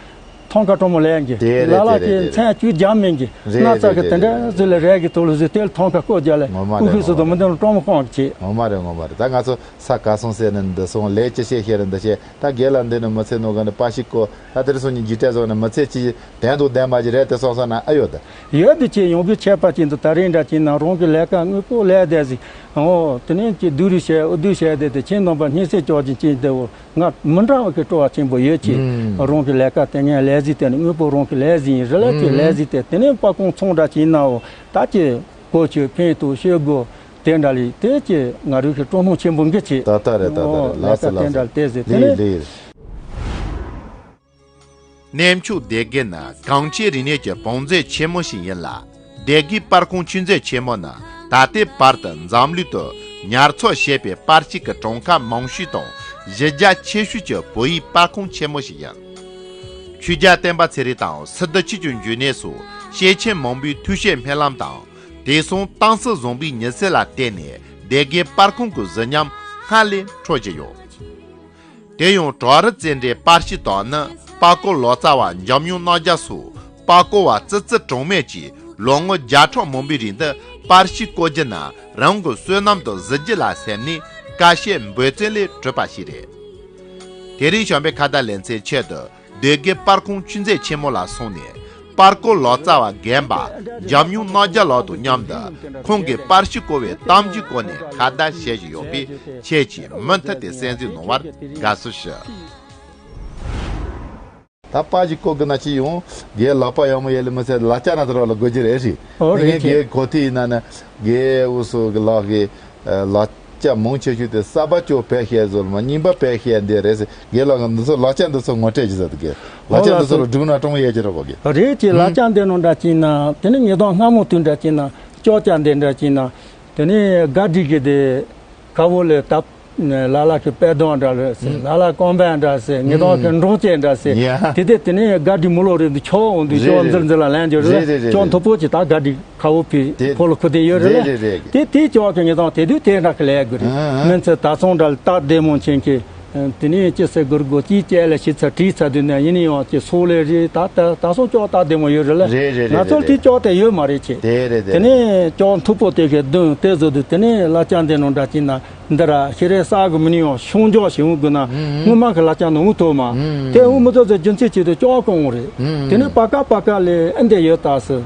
ཐང་ཀ་གྲོང་མོ་ལས་འགྱེད་དེ་རེད་ལ་ལ་དེ་རེད་ཀྱི་དེ་མཚན་བཅུ་རྒྱ་མིན་གྱི་རེད་སྣ་རེད་ཚ་གི་རེད་དེ་རེད་འདྲ་ཟི་ལ་རས་ཀྱི་ཐོག་ལ་ཟི་དེ་ལ་ཐང་ཀ་བཀོད་རྒྱ་ལས་ངོ་མ་ཨུ་རེད་ཁུ་སུ་ངོ་དུ་མ་མི་རེད་འདོན་གྲོང་མོ་ཁོང་གི་ཆེ། ངོ་མ་རེད་ངོ་མ་རེད། ད་ང་ཚོ་ས་ག་སོང་ཟེར་ནས་འདི་སོང་ལས་ཅི་བྱེད་ཤེས་རེད་འདི་བྱེད་ད་རྒན་ལ་འདི་ནི་མི་ཚེ་ནོ་ག་ནི་པ་ཞིག་གོ་ད་དེར་སོང་ཉིན་འཇིགས་བྲལ་སོང་ནས་མི་ཚེ་ཅི། དན་དུ་ལྡན་པ་ཅིག་རེད་དེ་སོང་སོང་ན་ཨ་ཡོད་དེ། ཡོད་དེ་ཅེས་ཡོང་གི་ཆད་པ་ཅན་དུ་ད་རེས་འདྲ་ཅིག་ན་རང་གི་ལས་ཀ་དངོས་པོ་ལས་བསྡད་ཟིག་ཨོ་དེ་ནས་ཅིག་སྡུག་རུས་བྱས་ཨུ་སྡུག་བྱས་བསྡད་དེ་ཁྱེད་ནང་པ་སྙིང་སེ་ཅོག་ཅིག་ཅིག་དེ་འོ་ང་མི་འདྲ་བ་གི་སྤྲོ་བ་ཆེན་པོ་ཡོད་ཅེས། ཨུམ། རང་གི་ལས་ཀ་དེ་ངས་ལས་ཟིག་དེ་ནི་དངོས་པོ་རང་གི་ལས་ཟིག་ཡིན་རི་ལས་ཀྱི་ཨུམ། ལས་ཟིག་དེ་དེ་ནས་པ་ཀོང་ཚོང་འདྲ་ཅིག་ན་འོ་ད་ཅི་གོ་ཆོད་ཕན་ཐོགས་ཤོད་དགོ་དེ་འདྲ་ལས་དེ་ཅི་ང་རུ་གི་སྤྲོ་སྣང་ཆེན་པོ་འགི་ཅེས། ད་ལྟ་རེད་ད་ལྟ་ཨོ་རེད་ལགས་ལས་ཀ་སོ་དེ་ལགས་འདྲ་སོ་ལས་ཟིག་དེ་ལེགས་ནས་ལེགས། གནས་མཆོག་སྡེ་དགེ་ནི་གངས་ཅན་རིག་གནས་ཀྱི་བང་མཛོད་ཆེན་མོ་ཞིག་ཡིན་ལ། སྡེ་དགེའི་པར་ཁང་ཆོས་མཛོད་ཆེན་མོ་ནི་ད་ལྟའི་བར་དུ་འཛམ་གླིང་དུ་ཉར་ཚགས་བྱས་པའི་པར་ཆས་ཀྱི་གྲངས་ཀ་མང་ཤོས་དང་གཞི་རྒྱ་ཆེ་ཤོས་ཀྱི་བོད་ཡིག་པར་ཁང་ཆེན་མོ་ཞིག་ཡིན། ཆོས་རྒྱལ་བསྟན་པ་ཚེ་རིང་དང་སི་ཏུ་ཆོས་ཀྱི་འབྱུང་གནས་སོགས་སྐྱེས་ཆེན་མང་པོའི་ཐུགས་བསྐྱེད་སྨོན་ལམ་དང་དེང་སང་ཏང་སྲིད་བཟང་པོའི་ཉི་ཚེ་ལ་བརྟེན་ནས་སྡེ་དགེའི་པར་ཁང་གི་གཟི་ཉམས་སྔར་ལས་འཕྲོ་བཞིན་ཡོད། དེ་ཡང་བྲག་རི་རྩེ་འདྲའི་པར་ཤིང་དག་ནི་པར་བརྐོ་ལོ་ཙཱ་བ་འཇམ་དབྱངས་རྣམ་རྒྱལ་སོགས་པར་བརྐོ་བ་ཙི་ཙི་གྲངས་མེད་ཀྱིས་ལོ་ངོ་བརྒྱ་ཕྲག་མང་པོའི་རིང་དུ་པར་ཤིང་བརྐོ་རྒྱུ་ན་རང་གི་བསོད་ནམས་དང་གཟི་བརྗིད་ལ་སེམས་ནས་ཀ་ཤས་འབོད་བརྩོན་ལས་གྲུབ་པ་ཞིག་རེད། དེ་རིང་བྱམས་པའི་ཁ་བརྡ་ལེ་ཚན་ཆེད་དུ། སྡེ་དགེ་པར་ཁང་ཆུ་མཛོད་ཆེན་མོ་ལ་སོང་ནས་པར་བརྐོ་ལོ་ཙཱ་བ་རྒན་པ་འཇམ་དབྱངས་རྣམ་རྒྱལ་ལགས་དང་མཉམ་དུ་ཁོང་གིས་པར་ཤིང་བརྐོ་བའི་གཏམ་རྒྱུད་སྐོར་ནས་ཁ་བརྡ་བྱེད་བཞིན་ཡོད་པས་ཁྱེད་ཀྱིས་མུ་མཐུད་དེ་གསན་གཟིགས་གནང་བར་དགའ་བསུ་ཞུ། ད་པར་ཞིག་བརྐོ་དགོས་ན་ཅི་ཡོང་རྒན་ལག་པ་ཡག་མོ་ཡོད་ལེ་མི་ཚད་ལག་ཆ་ན་དུ་རོགས་ལ་དགོས་ཀྱི་རེད་ཞིག་ཨོ་རེད་ངས་ཀྱི་རྒན་གོ་ཐི་ཡིན་ན་ནི་རྒན་འུ་སུ་གི་ལག་གི་ལག་ལྕགས་མང་ཆེ་ཤོས་དེ་གསར་པ་ཅོ་བེད་ཤེས་ཟོལ་མ་རྙིང་པ་བེད་ཤེས་འདི་རེད་ཟེར། རྒན་ལགས་ཀྱིས་འདི་ཚོ་ལག་ལྕགས་འདི་ཚོ་ངོ་སྤྲོད་ཅིག་ཟེར་དུ་རྒན་ལག་ལྕགས་འདི་ཚོ་ལ་སྒྲུག་ན་གྲོང་ཡས་ཀྱི་རེད་གོ་རྒན། རེད་ཅེས་ལག་ལྕགས་འདི་ནང་འདྲ་ཅིག་ན་དེ་ནི་ངེས་དོན་སྔ་མོ་དུས་འདྲ་ཅིག་ན་ལྕགས་ལྕགས་འདི་འདྲ་ཅིག་ན་དེ་ནི་ག་སྒྲིག་གི་དེ་ག་བོ་ལས་བཏབ། ལ་ལ་གི་དཔལ་གདོང་འདྲ་ཟེར་ལ་ལ་ཀོང་པན་འདྲ་ཟེར་ངེས་དོན་གི་འབྲོང་ཅན་འདྲ་ཟེར་དེ་དེ་དེ་ནི་ག་སྒྲིག་མི་ལོ་རེད་འདུག་ཆོག་འོང་འདུག་ཅོག་འཛིར་འཛིར་ལ་ལན་འཇོག་རེད་ལ་ཅོག་མཐུག་པོ་ཅིག་ད་ག་སྒྲིག། ཁ་བོ་ཕི་དེ་ཕོ་ལོ་ཁུ་དེ་ཡོད་རེད་རེད་ལ། རེད་རེད་རེད། དེ་དེའི་ཅོག་གི་ངེས་དང་དེ་དུས་དེ་འདྲ་གི་ལས་དགོས་རེད། ཨ་ཨ། མིན་ཚེ་ད་སོང་འདྲ་ལ་སྟབས་བདེ་མོ་ཆེན་གི། དེ་ནས་ཅི་ཟེར་དགོས་དགོས་ཅི་བཅད་ལ་ཞིག་ཚ་བྲིས་ཚ་དུས་ན་ཡིན་ཡང་ཅི་སོག་ལེ་རེད་ད་ད་ད་སོང་ཅོག་སྟབས་བདེ་མོ་ཡོད་རེད་ལ། རེད་རེད་རེད། ང་ཚོར་དེ་ཅོག་དེ་ཡོད་མ་རེད་ཅེས། དེ་རེད་དེ་དེ་རེད། ནས་ཅོག་མཐུག་པོ་དེ་གས་བདུན་དེ་བཟོ་དུས་དེ་ནས་ལ་ཅང་དེ་ནང་འདྲ་ཅི་ན། འདི་ར་ཤི་རེ་ས་གི་མི་ནི་ཡང་ཤོང་འཇོག་ཞིག་འུ་དགོས་ན་ཨུམ། སྔོན་མ་གི་ལ་ཅང་ནང་འུ་ཐོག་མ། ཨུམ། དེ་འུ་མི་ཚོ་ཚོ་རྒྱུ་མཚན་ཆེད་དུ་ཅོག་གང་འོང་རེད། ཨུམ། དེ་ནས་པ་ཀ་པ་ཀ་ལས་ཨེ་འདི་ཡོད་ད་སི།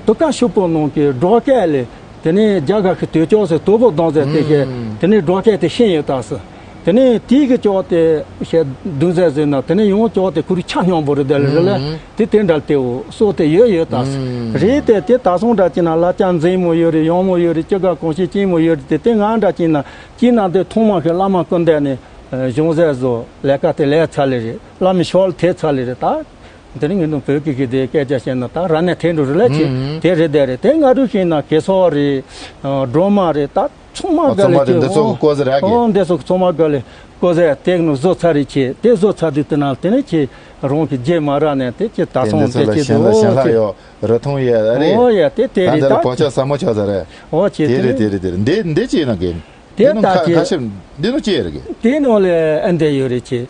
དུ་ཀ་ཤུ་པོ་ནང་གི་སྒྲོག་སྐད་ལས་དེ་ནས་རྒྱ་གར་གི་དོས་ཅོག་སི་དོ་པོ་གདོང་ཟེར་དེ་ཤེ། ཨུམ། དེ་ནས་སྒྲོག་སྐད་དེ་ཤེས་ཡོད་ད་སི། དེ་ནས་དེའི་གི་ཅོག་དེ་ཤེ་བདུན་ཟེར་ཟེར་ན་དེ་ནས་ཡང་ཅོག་དེ་ཁུ་རུ་ཆ་སྙོམས་པོ་རེད་དེ་ལས་རེད་ལས། ཨུམ། དེ་དེ་འདྲ་དེའོ་སོ་དེ་ཡོད་ཡོད་ད་སི། ཨུམ། རེད་དེ་དེ་ད་སོང་འདྲ་ཅི་ན་ལ་ཅང་འཛིན་མོ་ཡོད་རེད་ཡོང་མོ་ཡོད་རེད་ཅི་ག་གོང་ཤེས་ཅི་མོ་ཡོད་རེད་དེ་དེ་ང་འདྲ་ཅི་ན། ཅི་ན་དེ་ཐོག་མ་གི་བླ་མ་སྐུ་འདས་ནས་ གཞུང་ཟས་བཟོ་ལས་ཀ་དེ་ལས་ཚར་ལེ་རེད། བླ་མའི་ཞོར་ཐེབས་ཚར་ལེ་རེད་ད། དེ་ནི་ངས་ནང་བོད་ཀྱི་གི་དེ་སྐད་ཆ་བཤད་ན་ད་ར་ནས་ཐེན་འགྲོ་རེད་ལ་ཆེ་དེ་རེད་དེ་རེད། དེ་ང་རུ་ཤེས་ན་གེ་སོ་རེད། སྒྲོལ་མ་རེད་ད། ཚང་མ་ཨ་ག་ཚང་མ་ལེ་དེ་ཆེ་འདི་ཚོ་གི་ཀོ་ཟེར་ཡ་གི་ཨོ་འདི་ཚོ་གི་ཚང་མ་ག་ལེ་ཀོ་ཟེར་དེ་ནི་བཟོ་ཚར་རེད་ཆེ། དེ་བཟོ་ཚར་དུས་དེ་ན་དེ་ནི་ཆེ་རང་གི་རྗེས་མ་ར་ནས་དེ་ཆེ་ད་དེ་ཚང་འདི་ཚོ་དེ་ལ་ཆེ་ཞེན་ལ་ཞེན་ལྷག་ཡོད་རི་མཐོང་ཡོད་རེད། ཨོ་ཡ་དེ་དེ་ད་རེད་འདི་ལ་ད་བག་ཆགས་ཟབ་མོ་ཆགས་ས་རེད། ཨོ་ཆེ་དེ་དེ་རེད་ནི་དེ་རེད་དེ་རེད། འདི་འདི་ཅི་ཡིན་ན་གི་དེ་འདི་ནང་ད་ཁ་ཁ་ཆེ་ཤེ་འདི་ནང་ཅི་ཡོད་རེད་གི་དེ་ནང་ལ་ཨ་འདི་ཡོད་རེད་ཆེ།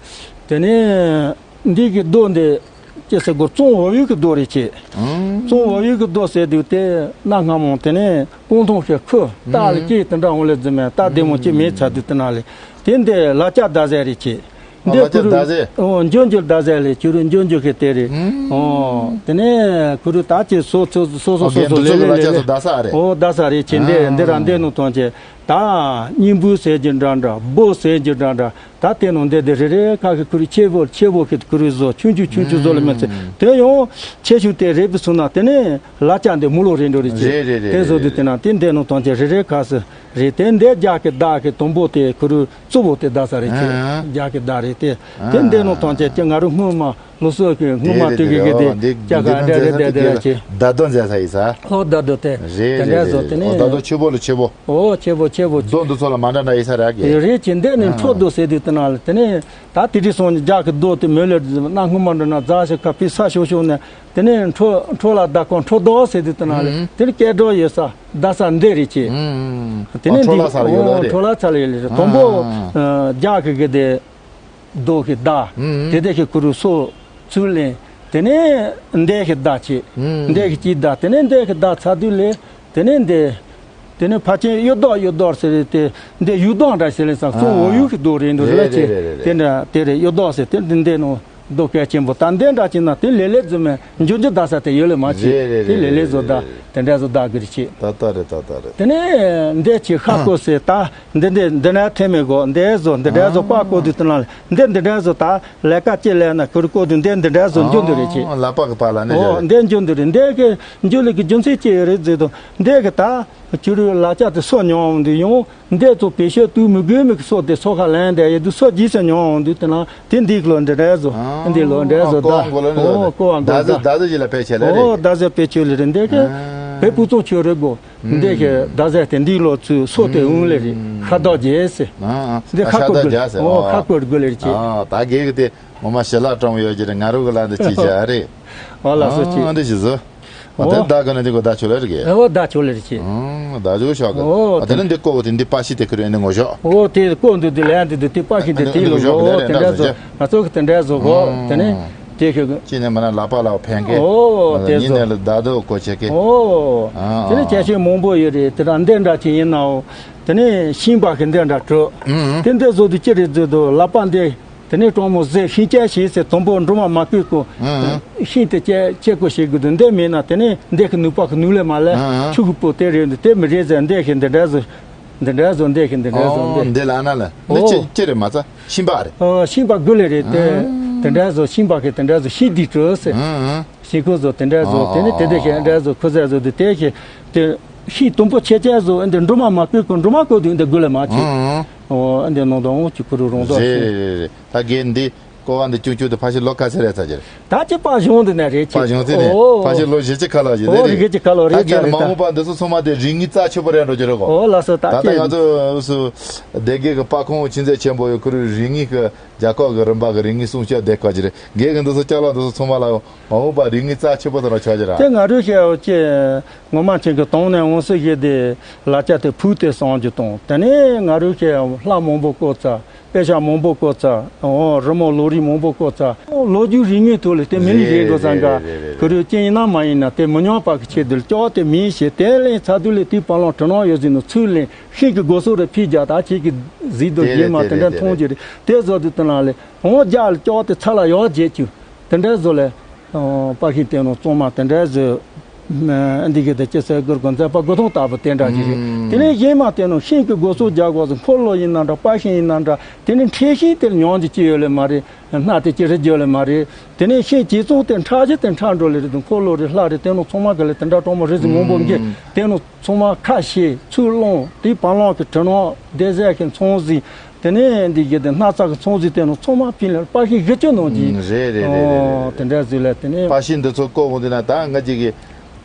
དེ་ནི་འདི་གི་རྡོ་འདི་ཅི་ཟེར་དགོས། གཙང་བོ་ཡུལ་གི་རྡོ་རེད་ཆེ། གཙང་བོ་ཡུལ་གི་རྡོ་ཟེར་དུས་དེ་གནའ་སྔ་མོ་དེ་ནི་སྤང་ཐང་གི་ཁུ་རྟ་ལ་སྐྱེས་དེ་འདྲ་འོང་ལེ་རྫུན་མེད་རྟ་བདེ་མོ་ཅི་མེད་ཚ་དུས་དེ་ན་ལེ། དེ་འདི་ལ་ལྕགས་མདའ་ཟེར་རེད་ཆེ། འདི་ལ་ལྕགས་ཁུ་རུ་མདའ་ཟེར། ཨོ་འཇོ་འཇོ་མདའ་ཟེར་ལེ་ཁྱུ་རུ་འཇོ་འཇོ་གི་དེ་རེད། ཨོ་དེ་ནས་ཁུ་རུ་ད་ཅི་སོ་སོ་སོ་སོ་ཨོ་སོ་སོ་གི་ལེ་འདི་ཚོ་ལེ་གི་ལ་ལེ་ལྕགས་ལེ། སོ་མདའ་ས་རེད། ཨོ་མདའ་ས་རེད་ཆེ། འདི་འདི་ར་འདི་ནུ་ཐོང་ཆེ། ད་སྙིང་པོ་ཟེར་གྱི་འདྲ་འདྲ་སྦོ་ཟེར་གྱི་འདྲ་འདྲ། ད་དེ་ནང་འདི་འདི་རེ་རེ་ཁ་གི་ཁུ་རུ་ཆེ་བོ་ཆེ་བོ་གི་ཁུ་རུ་བཟོ་ཆུང་ཆུང་ཆུང་ཆུང་བཟོ་ལ་མི་ཚེ་དེ་ཡང་ཆེ་ཆུང་དེ་རེ་བི་སུ་ན་དེ་ནས་ལ་ལྕགས་འདི་མུ་ལོ་རེ་འགྲོ་རེ་ཆེ། རེད་རེད་རེད་དེ་བཟོ་རེད་དུས་དེ་རེད། ན་དེ་འདི་ནང་ཐོང་ཆེ་རེ་རེ་ཁ་སི་རེད། དེ་འདི་རྒྱ་གི་བདག་གི་དུམ་བུ་དེ་ཁུ་རུ་གཙོ་བོ་དེ་བདག་ས་རེད་ཆེ། ཨ་རྒྱ་གི་བདག་རེད་དེ། དེ་འདི་ནང་ཐོང་ཆེ་ཀྱི་ང་རུ་སྔོན་མ་ལོ་སོ་གི་སྔོན་མ་དེ་དེ་གི་གི་དེ་ཀྱ་ག་འདྲ་རེད་དེ་དེ་ར་ཆེ། ད་དོན་མཛད་ས་ཡིན་ས། ཧོ་ད་དོ་དེ་རེད་དེ་འདྲ་རེད་བཟོ་དེ་རེད། ཨོ་ད་ནས་དོ་ཆེ་བོ་ལ་ཆེ་བོ། ཨོ་ཆེ་བོ་ཆེ་བོ། རྡོ་འདི་ཚོ་ལ་མ་འདྲ་འདྲ་ཡིན་ས་རེད་གི་རེད་ཆེ། འདི་ནི་ཨ་འཕྲོ་རྡོ་ཟེར་དུས་དེ་ན་ལ་དེ་ནས་ད་དེ་དུས་སོང་རྒྱ་གི་རྡོ་དེ་མོ་ལས་གནའ་སྔོན་མ་འདྲ་ན་རྫ་ཞིག་ཁ་ཕི་ས་ཤོག་ཤོག་ནས་དེ་ནས་འཕྲོ་འཕྲོ་ལ་ད་ཁོང་འཕྲོ་རྡོ་ཟེར་དུས་དེ་ན་ལ་དེ་ནི་སྐད་སྒྲོག་ཡོད་ས་བརྡ་ས་འདི་རེད་ཆེ། དེ་ནས་འཕྲོ་ལ་ཚ་ལ་ཡོད་ལ་རེད། འཕྲོ་ལ་ཚ་ལ་ཡོད་ལ་རེད། དང་པོ་རྒྱ་གི་གི་དེ། རྡོ་གི་བརྡ། དེ་དེ་གི་ཁུ་རུ་སོ་ཚུར་ལེན། དེ་ནས་འདས་གི་བརྡ་བྱེད། འདས་གི་ཅི་བརྡ། དེ་ནས་འདས་གི་བརྡ་ཚ་དུས་ལས། དེ་ནས་འདས། དེ་ནས་ཕ་ཆེན་གཡུ་མདོག་གཡུ་མདོག་ཟེར་རེད་དེ། འདས་གཡུ་མདོག་འདྲ་ཟེར་ལེ་ས་གཙོ་བོ་ཡུལ་གི་རྡོ་རེད་འདུག་རེད་ལ་ཆེ། དེ་འདྲ་དེ་རེད་གཡུ་མདོག་ཟེར་དེ་འདི་འདས་ནོ། རྡོ་གལ་ཆེན་པོ་ད་འདས་འདྲ་ཅིག་ན་དེ་ལེ་ལེ་རྫུན་མེད་འཇུ་འཇུ་བརྡ་ས་དེ་ཡོད་ལེ་མ་ཆེ། དེ་ལེ་ལེ་བཟོ་བརྡ་དེ་འདྲ་བཟོ་བརྡ་གི་རེད་ཆེ། ད་ལྟ་རེད་ད་ལྟ་རེད། དེ་ནས་འདས་ཆེ་ཤ་ཀོ་ཟེར་ད། འདི་འདི་འདི་ནས་ཐེ་མི་གོ་འདི་བཟོ་འདི་འདྲ་བཟོ་པ་བཀོད་དུས་དེ་ན་འདི་འདི་འདྲ་བཟོ་ད་ལས་ཀ་ཅི་ལས་ན་ཁུར་བཀོད་དུས་འདི་འདི་འདྲ་བཟོ་འཇུ་འདི་རེད་ཆེ། ལ་པ་གི་པ་ལ་ནི་ཨོ་རེད། འདི་འཇུ་འདི་རེད། འདི་གི་འཇུ་ལི་གི་རྒྱུ་མཚན་ཅི་ཡོད་རེད་ཟེར་དུས་འདི་གི་ད་ཁྱོད་རུ་ལ་ཅག་དེ་སོ་ཉོ་འོང་དུས་ཡང་འདི་ཚོ་བེད་སྤྱོད་དུ་མི་དགོས་མི་གི་སོ་དེ་སོ་ཁ་ལན་དེ་ཡོད་དུས་སོ་རྗེས་སུ་ཉོ་འོང་དུས་དེ་ན་དེ་འདི་གི་ལོ་འདི་འདྲ་བཟོ་འདི་ལོ་འདྲ་བཟོ་ད་ཨོ་ཀོ་བ་འགོ་ལ་ནི་ཨོ་ཀོ་བ་འགོ་ད་ཟེ་ད་ད་ཟེ་ཅི་ལ་ཕལ་ཆེ་ལ་རེད། ཨོ་ད་ཟེ་བེད་སྤྱོད་ལ་རེད། འདི་གི་བེ་སྤུ་ཚོང་ཁྱོད་རེད་གོ་འདི་གི་ཟླ་ཟེར་དེ་འདི་ལོ་ཚུ་སོ་དེ་འོང་ལེ་རེད། ཁ་དོག་རྒྱས་སེ། ཨ་ཨ་འདི་ཨ་ཁ་ཤ་ཁོ་དགོས་དག་རྒྱས་སེ་ཨོ་ཨ་ཁ་ཁོ་དགོས་ལེ་རེད་ཅེ། ཨ་ད་གེ་གི་དེ་ངོ་མ་ཞི་ལ་གྲོང་ཡོད་ཀྱི་རེད། ང་རུ་གི་ལ་འདི་ཅི་བྱ་རེད། ཨོ་ལ་སོ་ཅི། ཨ་འདི་ཞི་ཟོ། ཨ་དེ་ཨོ་ད་གི་ན་འདི་གོ་ད་ཆོ་ལེ་རེད་གི། ཨོ་ད་ཆོ་ལེ་རེད་ཅེ། ཨ་ད་ཆོ་ཤོག་གི། ཨོ་ཨ་དེ་ན་འདི་ཀོ་བོ་དེ་འདི་པ་ཤི་དེ་ཁི་རེད་འདི་ངོ་ཤོག་ཨོ་དེ་ཀོ་འདི་འདི་ལན་འདི་འདི་དེ་པ་ཤི་འདི་དེ་ལོ་ཨོ་དེ་འདྲ་བཟོ། ང་ཚོ་གི་དེ་འདྲ་བཟོ་གོ་དེ་ནི། དེ་ཤོད་གི། ཅི་ནས་མ་ན་ལག་པ་ལ་ཕན་གི། ཨོ་དེ་ཉིན་ནས་ལ་ད་དུ་གོ་ཆེ་གི། ཨོ། ཨ་དེ་ནི་ཨ་ཁྱད་ཆོས་མང་པོ་ཡོད་རེད། དེ་ར་འདི་འདྲ་ཅིག་ཡིན་ནའོ། དེ་ནི་ཤིང་པ་གི་འདི་འདྲ་གྲོ། ཨུ་ཨུ། དེ་འདི་བཟོ་དུས་ཅི་རེད་བཟོ་དུ་ལག་པ་འདི། དེ་ནི་གྲོགས་མོ་ཟས་ཤིང་སྐྱ་ཞིག་ཟེར་དུམ་བུ་འབྲུ་མ་མ་བཀོད་གོ་ཨུ་ཨུ། ཤིང་དེ་སྐྱ་སྐྱ་གོ་ཞིག་དགོས་དུ་འདི་མེད་ན་དེ་ནི་འདི་གི་ནུས་པ་གི་ནུས་ལས་མ་ལས་ཨུ་ཨུ། ཆུ་གི་པོ་དེ་རེད་འདི་དེ་མི་རེད་ཟེར་འདི་ཤིག་འདི་འདྲ་བཟོ། འདི་འདྲ་བཟོ་འདི་ཤིག་འདི་འདྲ་བཟོ་ཨོ་འདི། འདི་ལ་ཨ་ན་ལ་འདི་ཅི་ཨོ། ཅི་རེད་མ་ཚ། ཤིང་པ་རེད། ཨོ་ཤིང་པ་དགུ་ལས་རེད་དེ། ཨང་། དེ་འདྲ་བཟོ་ཤིང་པ་གི་དེ་འདྲ་བཟོ་ཤིང་འདི་བྲོས་ཟེར། ཨང་ཨང་། ཤིང་ཁོ་བཟོ་དེ་འདྲ་བཟོ་ཨོ་དེ་ནི་དེ་འདྲ་ཤིང་འདྲ་བཟོ་ཁོ་ཟེར་བཟོ་དེ་དེ་ཤིང་དེ་ཤིང་དུམ་བུ་ཆེ་ཆེ་བཟོ་འདི་འབྲུ་མ་མ་བཀོད་ཁོ་འབྲུ་མ་བཀོད་དུས་འདི་དགུ་ལས་མ་ཆེ། ཨང་ཨང་། ཨོ་འདི་ནང་དུ་འོང་ཅིག་ཁོ་རུ་རོང་དུ་རེད་ཆེ། རེད་རེད་རེད། ད་གེ་འདི་ཀོ་བ་འདི་ཅུང་ཅུང་དེ་ཕ་ཤི་ལོ་ཁ་ཚེ་རེད་ཚ་རྒྱུ་རེད། ད་ཅི་པ་གཞུང་འདི་ནས་རེད་ཅེ། པ་གཞུང་འདི་ནས་ཨོ། ཕ་ཤི་ལོ་བཞི་ཅི་ཁ་ལ་བཞི་ཨོ་རེད། རི་གེ་ཅི་ཁ་ལོ་རེད་ད་ཅེ་ག་རེད་མ་ད། འོངས་པ་འདི་ཚོ་ཚང་མ་དེ་རིག་གནས་རྩ་ཆེ་པོ་རེད་འགྲོ་རྒྱུ་རེད་གོ། ཨོ་ལ་སོ་ད་ད་ལྟ་ང་ཅི་ཚོ་འུ་སུ་སྡེ་དགེ་གི་པ་ཁོང་ཆི་མཛད་ཆེན་པོ་ཡོད་ཁོ་རུ་རིག་གནས་ཀྱི་རྒྱ་ཁོག་གི་རིམ་པ་གི་རིག་གནས་སྲུང་སྐྱོབ་བསྡད་དགོས་ཀྱི་རེད། དགེ་གི་འདི་ཚོ་ཅ་ལག་འདི་ཚོ་ཚང་མ་ལ་མ་འོངས་པ་རིག་གནས་རྩ་ཆེ་པོ་དང་ཆགས་ཀྱི་རེད། དེ་ང་རུ་ཤེས་ཡོད་ཅེ། ངོ་མ་ཆེན་གི་དོང་ནས་འོང་སྲིད་ཞེས་དེ་ལ་ཅ་དེ་ཕུག་དེ་སོང་རྒྱུ་དང་དེ་ནས་ང་རུ་ཤེས་ལྷ་མང་པོ་བསྐོར་ཚར། དཔེ་ཆ་མང་པོ་བཀོད་ཚར། ཨོ་རི་མོ་ལོ་རིམ་མང་པོ་བཀོད་ཚར། ལོ་རྒྱུས་རིག་གནས་ཐོག་ལ་དེ་མི་ལི་རེད་འགྲོ་ས་འགའ། རེད་རེད་རེད། ཁོ་རུ་ཅན་ཡིན་ན་མ་ཡིན་ན་དེ་མི་ཉམས་པ་གི་ཆེད་དུ་ལྕོག་དེ་མིན་ཞེས་དེ་ལན་ཚ་དུས་ལས་དེའི་བར་ལམ་དྲི་སྣང་ཡོད་ཟིན་ནོ་ཚུལ་ལེན་ཤིང་གི་སྒོ་ཟོག་རེ་ཕི་རྒྱག་ད་ཁྱེད་ཀྱི་གཟིགས་དུ་རེད་རྗེས་མ་དེ་རེད་དེ་འདྲ་རེད་མཐོང་རེད། རྒྱུ་རེད་དེ་བཟོ་དུས་དེ་ན་ལས་འོང་རྒྱག་ལ་ལྕོག་དེ་ཚ་ལ་ཡོག་བརྗེད་རྒྱུ་དེ་འདྲ་བཟོ་ལས། པ་ཤིང་བསྟན་ནོ་གཙང་མ་དེ་འདྲ་བཟོས། འདི་གི་དེ་ཅི་ཟེར་དགོས་དགོན་མཛད་པ་དགུ་སྟོང་ལྟ་བུ་དེ་འདྲ་ཞིག་རེད། དེ་ནས་གཞན་མ་བསྟན་ནོ་ཤིང་གི་སྒོ་ཟོག་རྒྱག་དགོས་སུ་འཁོར་ལོ་ཡིན་ན་འདྲ་པ་ཤིང་ཡིན་ན་འདྲ་དེ་ནས་འཕྲེད་ཤིང་དེར་མྱོང་རྒྱུ་ཅི་ཡོད་ལེ་མ་རེད། སྣ་དེ་ཅི་རེད་རྒྱུ་ལེ་མ་རེད། དེ་ནས་ཤིང་ཅི་ཙོང་དེ་ཁྲག་རྒྱུ་དེ་ཁྲག་འགྲོ་ལེ་རེད་འཁོར་ལོ་རེད་ལྷ་རེད་བསྟན་ནོ་ཚང་མ་ག་ལེ་དེ་འདྲ་གྲོགས་མོ་རེད་ཟིག་མང་པོ་འགས་བསྟན་ནོ་ཚང་མ་ཁ་ཤས་ཚུར་སློང་དེའི་བར་ལམ་གི་དྲི་སྣང་བདེ་ཟས་ཀྱི་མཚོན་ཟིན། དེ་ནས་འདི་གི་དེ་སྣག་ཚ་གི་ཚོང་ཟིག་བསྟན་ནོ་ཚང་མ་ཕྱིན་ལ་པར་ཤིང་བཞི་བཅུ་ནང་གི་ཨུམ་རེད་རེད་རེད་རེད། ཨོ་དེ་འདྲ་ཟིག་ལ་དེ་ནས་པར་ཤིང་འདི་ཚོ་བཀོད་འོང་དུས་ན་ད་ང་ཅིག་གི་